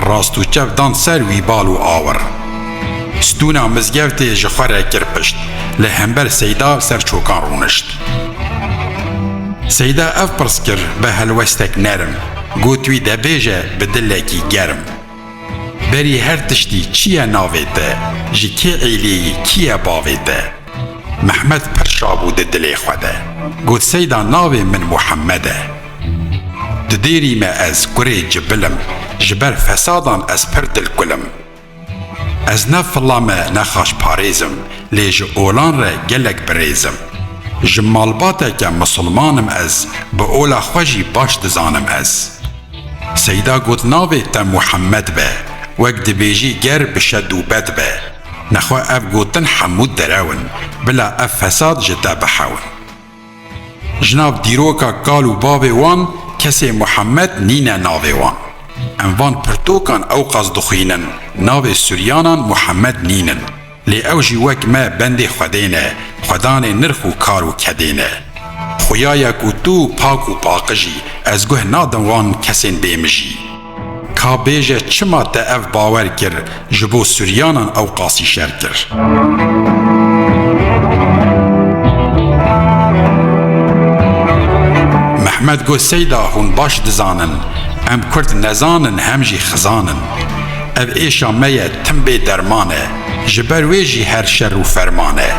rast û çev dan ser wî bal û awir. Stûna mizgeftê ji xwe re kir pişt, li hember Seyda ser çokan rûnişt. Seyda ev pirs kir bi helwestek nerm, got wî de bêje bi dilekî germ. Berî her tiştî çi ye navê te, ji kê êlî yî, kî ye bavê te? Mehmed pir şa bû di dilê xwe de. Got Seyda navê min Muhammed e. Di dêrî me ez kurê cibil im, ji ber fesadan ez pir dilkul im. Ez ne fila me ne xaşparêz im, lê ji olan re gelek birêz im. Ji malbateke misilman im ez, bi ola xwe jî baş dizanim ez. Seyda got navê te Muhammed be, wek dibêjî ger bi şed û bed be. Nexwe ev gotin hemû derew in, bila ev fesad ji te bihewin. Ji nav dîroka kal û bavê wan kesê Muhammed nîne navê wan. Em van pirtokan ewqas dixwînin, navê Suryanan Muhammed nînin. Lê ew jî wek me bendê Xwedê ne, xwedanê nirx û kar û kedê ne. Xuya ye ku tu pak û paqij î, ez guh nadim wan kesên bêmij î. Ka bêje çima te ev bawer kir, ji bo Suryanan ewqasî şer kir? Mehmed got Seyda hûn baş dizanin, em Kurd nezan in hem jî xizan in. Ev êşa me ye tim bê derman e, ji ber wê jî her şer û ferman e.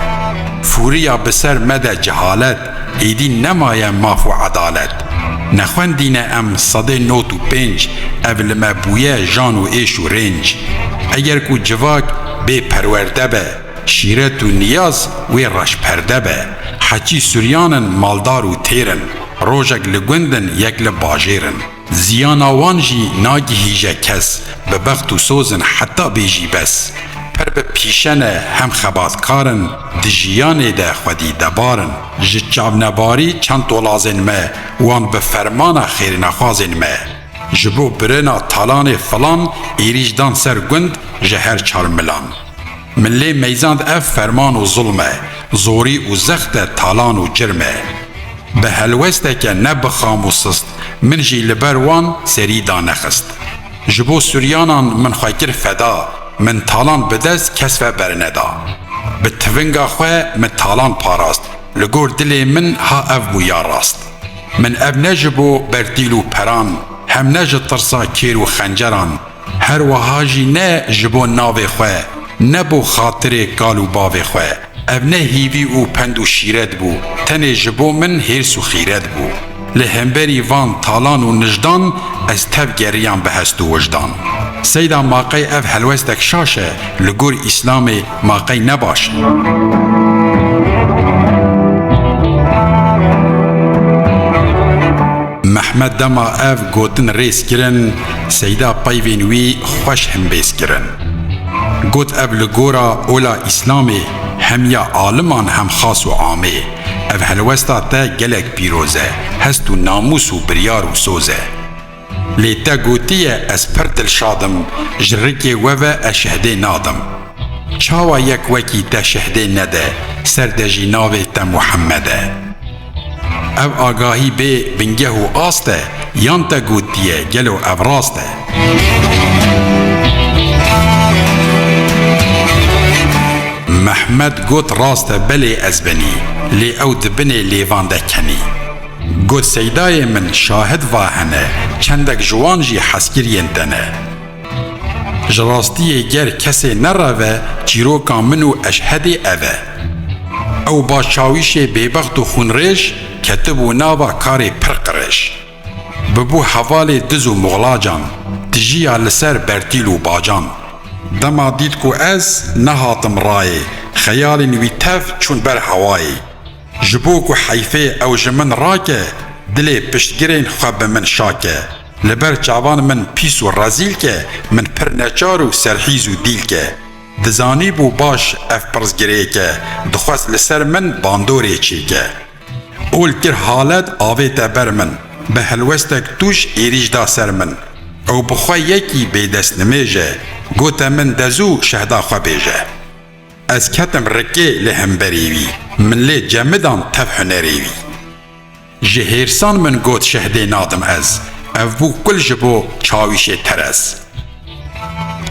Fûriya bi ser me de cehalet, êdî nemaye maf û edalet. Nexwendîne em sedê nod û pênc, ev li me bûye jan û êş û rênc. Eger ku civak bê perwerde be, şîret û niyaz wê reşperde be. Heçî Suryan in maldar û têr in, rojek li gund in yek li bajêr in. Ziyana wan jî nagihîje kes, bi bext û soz in heta bêjî bes. Pir bi pîşe ne hem xebatkar in, di jiyanê de xwedî debar in. Ji çavnebarî çend tolazên me, wan bi fermana xêrnexwazên me. Ji bo birina talanê filan, êrîş dan ser gund ji her çar milan. Min lê meyzand ev ferman û zulm e, zorî û zext e, talan û cirm e. Bi helwesteke ne bi xam û sist, min jî li ber wan serî danexist. Ji bo Suryanan min xwe kir feda, min talan bi dest kes ve berneda. Bi tivinga xwe min talan parast, li gor dilê min ha ev bû ya rast. Min ev ne ji bo bertîl û peran, hem ne ji tirsa kêr û xenceran, her wiha jî ne ji bo navê xwe, ne bo xatirê kal û bavê xwe. Ev ne hîvî û pend û şîret bû, tenê ji bo min hêrs û xîret bû. Li hemberî van talan û nijdan ez tev geriyam bi hest û wijdan. Seyda, ma qey ev helwestek şaş e, li gor Îslamê ma qey ne baş e? Mehmed dema ev gotin rêz kirin, Seyda peyvên wî xweş himbêz kirin. Got, ev li gora ola Îslamê hem ya aliman hem xas û amê. Ev helwesta te gelek pîroz e, hest û namûs û biryar û soz e. Lê te gotiye, ez pir dilşad im, ji rikê we ve ez şehdê nadim. Çawa yek wekî te şehdê nede, ser de jî navê te Muhammed e? Ev agahî bê bingeh û ast e, yan te gotiye, gelo ev rast e? Mehmed got, rast e, belê ez benî, lê ew di binê lêvan de kenî. Got, Seydayê min, şahid va hene, çendek ji wan jî hezkiriyên te ne. Ji rastiyê ger kesê nereve, çîroka min û eşhedê ev e. Ew baş çawîşê bêbext û xûnrêj, ketibû nava karê pir qirêj. Bibû hevalê diz û muxlacan, tijiya li ser bertîl û bacan. Dema dît ku ez nehatim rayê, xeyalên wî tev çûn ber hewayê. Ji bo ku heyfê ew ji min rake, dilê piştgirên xwe bi min şake. Li ber çavan min pîs û rezîl ke, min pir neçar û serhîz û dîl ke. Dizanîbû baş ev pirsgirêk e, dixwest li ser min bandorê çêke. Ol kir halet, avête ber min, bi helwestek tûj êrîş da ser min. Ew bi xwe yekî bêdestnimêj e, gote min, de zû şehda xwe bêje. Ez ketim rikê li hemberê wî, min lê cemidan tev hunerê wî. Ji hêrsan min got, şehdê nadim ez, ev bû kul ji bo çawîşê terez.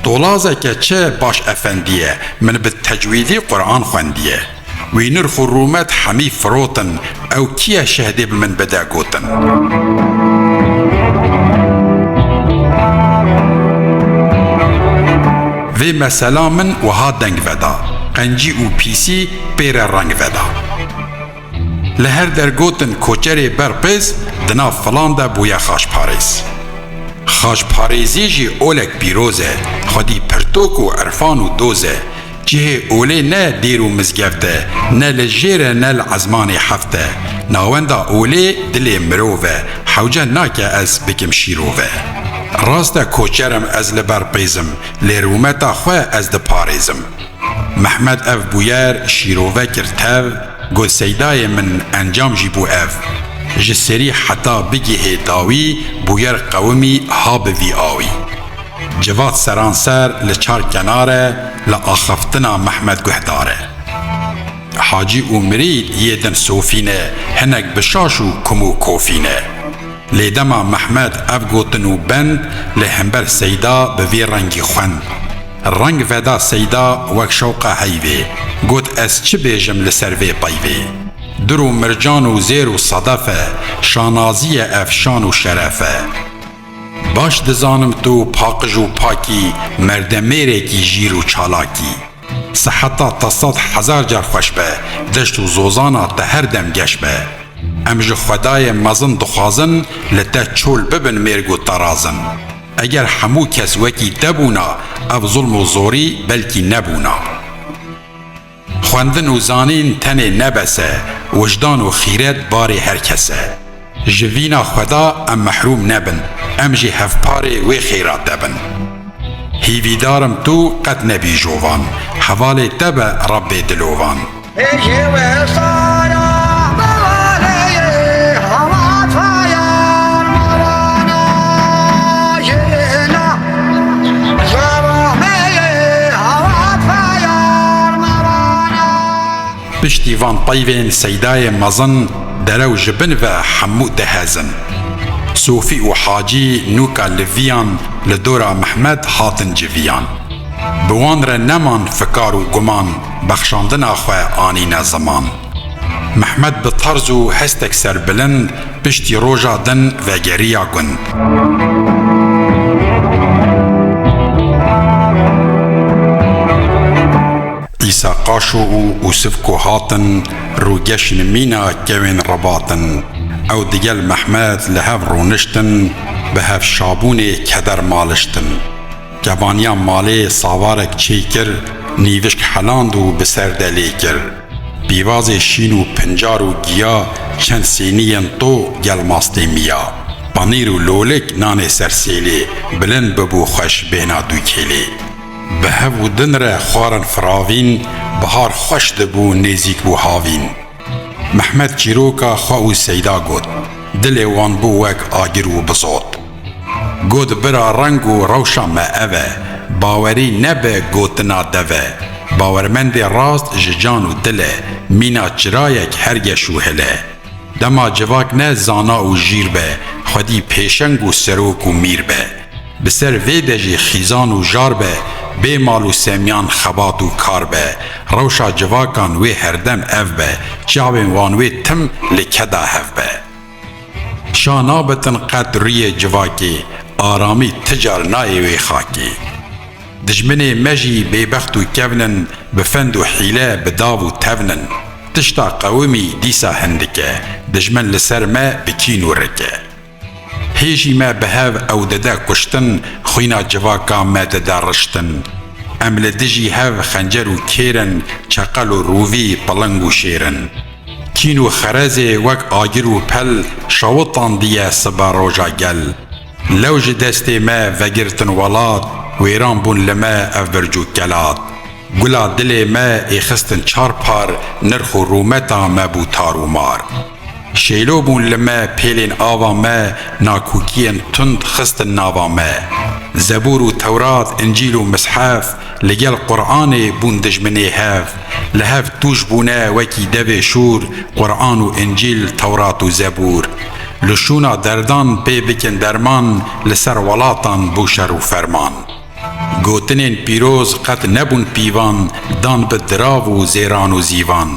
Tolazeke çi baş efendî ye, min bi tecwîdî Quran xwendiye. Wî nirx û rûmet hemî firotin, ew kî ye şehdê bi min bide gotin? Vê mesela min wiha deng veda, qencî û pîsî pê re reng veda. Li her der gotin koçerê ber pêz, di nav filan de bûye xaçparêz. Xaçparêzî jî olek pîroz e, xwedî pirtok û irfan û doz e. Cihê olê ne dêr û mizgeft e, ne li jêr e ne li ezmanê heft e. Nawenda olê dilê mirov e, hewce nake ez bikim şîrove. Rast e koçer im ez li ber pêz im, lê rûmeta xwe ez diparêzim. Mehmed ev bûyer şîrove kir tev, got, Seydayê min, encam jî bû ev. Ji serî heta bigihê dawî, bûyer qewimî ha bi vî awî. Civat seranser li çar kenar e, li axaftina Mehmed guhdar e. Hacî û mirîd yê din sofî ne, hinek bi şaş û kum û kofî ne. Lê dema Mehmed ev gotin û bend, li hember Seyda bi vî rengî xwend. Reng veda Seyda wek şewqa heyvê. Got, ez çi bêjim li ser vê peyvê? Dir û mircan û zêr û sedef e, şanazî ye ev, şan û şeref e. Baş dizanim tu paqij û pakî, merdemêrekî jîr û çalakî. Siheta te sed hezar car xweş be, deşt û zozana te her dem geş be. Em ji Xwedayê mezin dixwazin, li te çol bibin mêrg û terazin. Eger hemû kes wekî te bûna, ev zulm û zorî belkî nebûna. Xwendin û zanîn tenê ne bes e, wijdan û xîret barê her kes e. Ji vîna Xweda em mehrûm nebin, em jî hevparê wê xêra te bin. Hîvîdar im tu qet nebî jovan, hevalê te be Rebbê dilovan. Ê jê wê sara bivaleyê, hewata yar mevana, jêna zevameyê, hewata yar mevana. Piştî van peyvên Seydayê mezin, derew ji bin ve hemû dihezin. Sofî û Hacî nûka li viyan li dora Mehmed hatin civiyan. Bi wan re neman fikar û guman, bexşandina xwe anîne ziman. Mehmed bi terz û hestek serbilind piştî roja din vegeriya gund. Îsa Qaşo û Ûsif ku hatin, rûgeşin mîna kewên ribatin. Ew digel Mehmed li hev rûniştin, bi hev şabûnê keder maliştin. Kevaniya malê savarek çêkir, nîvişk heland û bi ser de lê kir. Pîvazê şîn û pincar û giya, çend sêniyên to gel mastê miya. Panîr û lolik nanê ser sêlê, bilind bibû xweş bêhna dû kêlê. Bi hev û din re xwarin firavîn, bihar xweş dibû nêzîk bû havîn. Mehmed çîroka xwe û Seyda got, dilê wan bû wek agir û bizot. Got, bira reng û rewşa me ev e, bawerî nebe gotina dev e. Bawermendê rast ji can û dil e, mîna çirayek her geş û hil e. Dema civak ne zana û jîr be, xwedî pêşeng û serok û mîr be. Bi ser vê de jî xîzan û jar be, bê mal û semiyan xebat û kar be. Rewşa civakan wê herdem ev be, çavên wan wê tim li keda hev be. Şa nabitin qet rûyê civakê, aramî ti car nayê wê xakê. Dijminê me jî bêbext û kevn in, bi fend û hîle, bi dav û tevn in. Tişta qewimî dîsa hindik e, dijmin li ser me bi kîn û rik e. Hê jî me bi hev ew dide kuştin, xwîna civaka me dide riştin. Em li dijî hev xencer û kêr in, çeqel û rûvî, piling û şêr in. Kîn û xerezê wek agir û pel şewitandiye sibe roja gel. Lew ji destê me vegirtin welat, wêran bûn li me ev birc û kelat. Gula dilê me ê xistin çar par, nirx û rûmeta me bû tar û mar. Şêlo bûn li me pêlên ava me, nakokiyên tund xistin nava me. Zebûr û Tewrat, Încîl û Mishef, li gel Quranê bûn dijminê hev. Li hev tûj bûne wekî devê şûr, Quran û Încîl, Tewrat û Zebûr. Li şûna derdan pê bikin derman, li ser welatan bû şer û ferman. Gotinên pîroz qet nebûn pîvan, dan bi dirav û zêran û zîvan.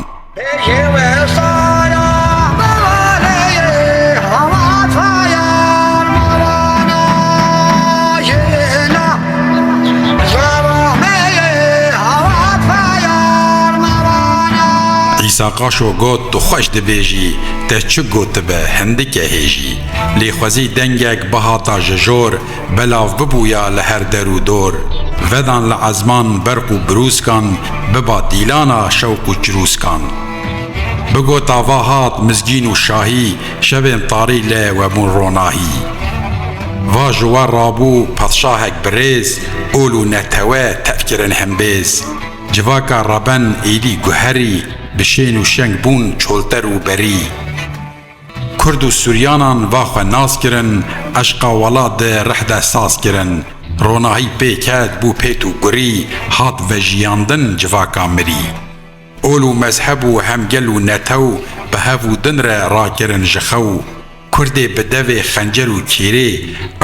Îsa Qaşo got, tu xweş dibêjî, te çi gotibe, hindik e hêjî. Lê xwezî dengek bihata ji jor, belav bibûya li her der û dor. Vedan li ezman berq û birûskan, biba dîlana şewq û çirûskan. Bigota va hat mizgîn û şahî, şevên tarî lê we bûn ronahî. Va ji we rabû padşahek birêz, ol û netewe tev kirin hembêz. Civaka reben êdî guherî, bi şên û şeng bûn çolter û berî. Kurd û Suryanan va xwe nas kirin, eşqa welat di rih de saz kirin. Ronahî pê ket, bû pêt û gurî, hat vejiyandin civaka mirî. Ol û mezheb û hemgel û netew bi hev û din re rakirin ji xew. Kurdê bi devê xencer û kêrê,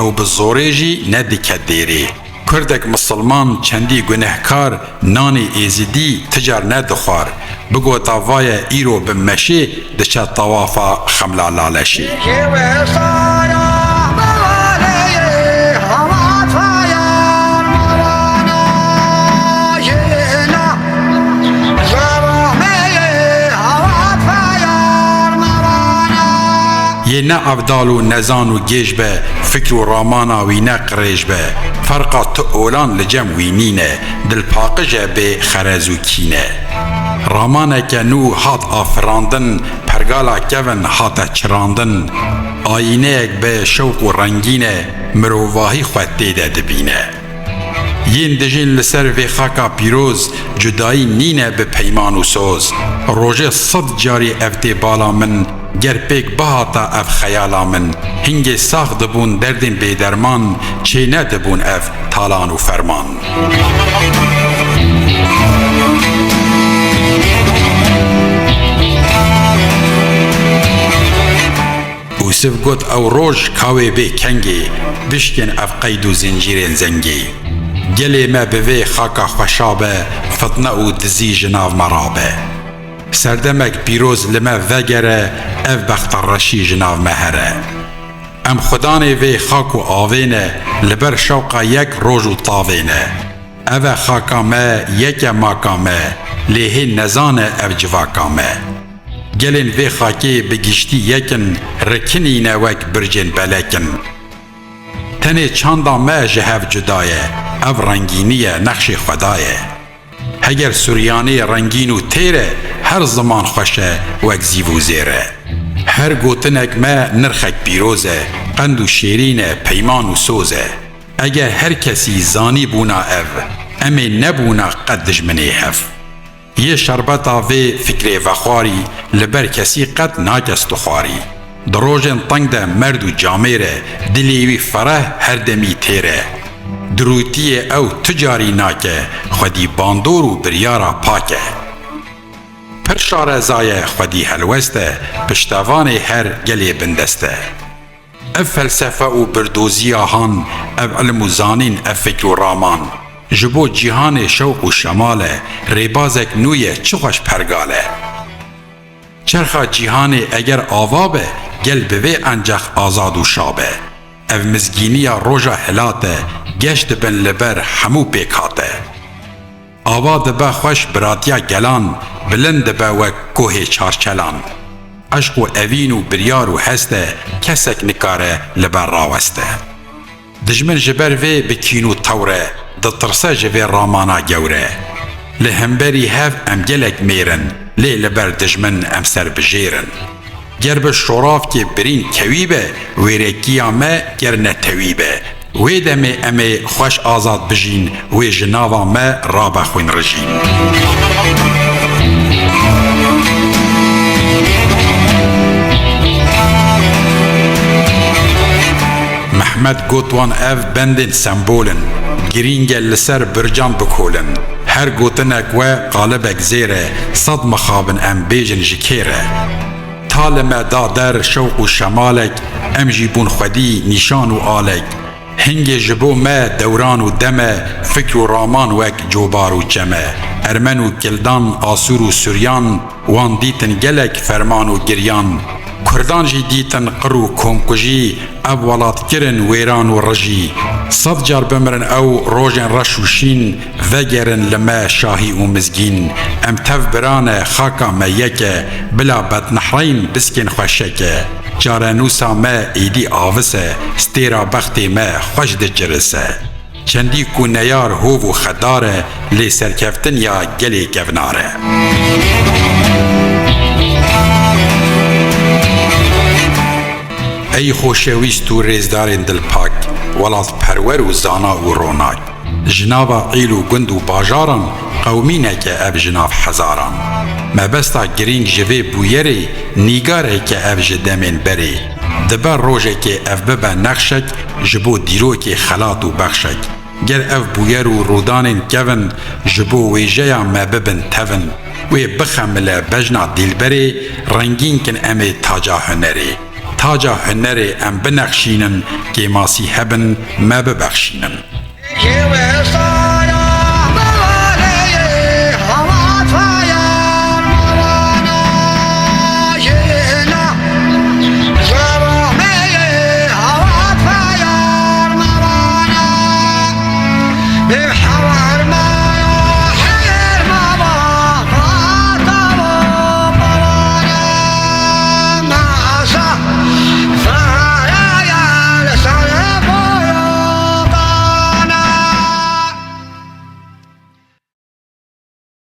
ew bi zorê jî nedike dêrê. Kurdek misilman çendî gunehkar, nanê êzidî ti car nedixwar. Bigota vaye îro bi meşê, diçe tawafa Xemla Laleşê. Yê ne evdal û nezan û gêj be, fikr û ramana wî ne qirêj be. Ferqa tu olan li cem wî nîne, dilpaqij e bê xerez û kîne. Ramaneke nû hat afirandin, pergala kevin hate çirandin. Ayîneyek bi şewq û rengîn e, mirovahî xwe tê de dibîne. Yên dijîn li ser vê xaka pîroz, cudayî nîne bi peyman û soz. Rojê sed carî ev tê bala min, ger pêk bihata ev xeyala min, hingê sax dibûn derdên bêderman, çê nedibûn ev talan û ferman. Ûsif got, ew roj ka wê bê kengê, bişkên ev qeyd û zincîrên zengê. Gelê me bi vê xaka xweşa be, fitne û dizî ji nav me rabe. Serdemek pîroz li me vegere, ev bexta reşî ji nav me here. Em xudanê vê xak û avê ne, li ber şewqa yek roj û tavê ne. Ev e xaka me, yek e maka me, lê hê nezane ev civaka me. Gelên vê xakê bi giştî yek in, rikinîne wek bircên belek in. Tenê çanda me ji hev cuda ye, ev rengînî ye, nexşê Xweda ye. Heger Suryanê rengîn û têr e, her ziman xweş e wek zîv û zêr e. Her gotinek me nirxek pîroz e, qend û şêrîn e, peyman û soz e. Eger her kesî zanîbûna ev, em ê nebûna qet dijminê hev. Yê şerbeta vê fikrê vexwarî, li ber kesî qet nake stixwarî. Di rojên teng de merd û camêr e, dilê wî fereh her demî têr e. Dirûtiyê ew tu carî nake, xwedî bandor û biryara pak e. Pir şareza ye, xwedî helwest e, piştevanê her gelê bindest e. Ev felsefe û birdoziya han, ev ilm û zanîn, ev fikr û raman, ji bo cîhanê şewq û şemal e, rêbazek nû ye, çi xweş pergal e. Çerxa cîhanê eger ava be, gel bi vê encex azad û şa be. Ev mizgîniya roja hilat e, geş dibin li ber hemû pêkhat e. Ava dibe xweş biratiya gelan, bilind dibe wek kohê Çarçelan. Eşq û evîn û biryar û hest e, kesek nikare li ber raweste. Dijmin ji ber vê bi kîn û tewr e, ditirse ji vê ramana gewr e. Li hemberî hev em gelek mêr in, lê li ber dijmin em serbijêr in. Ger bi şoravkê birîn kewî be, wêrekiya me ger netewî be, wê demê em ê xweş azad bijîn, wê ji nava me rabe xwînrijîn. Mehmet Gotwan ev bendên sembol in, girîng e li ser bircan bikolin. Her gotinek we qalibek zêr e, sed mixabin em bêjin ji kê re. Ta li me da der şewq û şemalek, em jî bûn xwedî nîşan û alek. Hingê ji bo me dewran û dem e, fikr û raman wek cobar û çem e. Ermen û kildan, asûr û suryan, wan dîtin gelek ferman û giryan. Kurdan jî dîtin qir û komkujî, ev welat kirin wêran û rijî. Sed car bimirin ew rojên reş û şîn, vegerin li me şahî û mizgîn. Em tev biran e, xaka me yek e, bila bednehreyn biskên xweşek e. Çarenûsa me êdî avis e, stêra bextê me xweş diçirise. Çendî ku neyar hov û xedar e, lê serkeftin ya gelê kevnar e. Ey xoşewîst û rêzdarên dilpak, welatperwer û zana û ronak. Ji nava îl û gund û bajaran qewmîneke ev ji nav hezaran. Mebesta girîng ji vê bûyerê nîgareke ev ji demên berê. Dibe rojekê ev bibe nexşek ji bo dîrokê xelat û bexşek. Ger ev bûyer û rûdanên kevin ji bo wêjeya me bibin tevin, wê bixemile bejna dîlberê, rengîn kin em ê taca hunerê. Taca hunerê em binexşînin, kêmasî hebin me bibexşînin.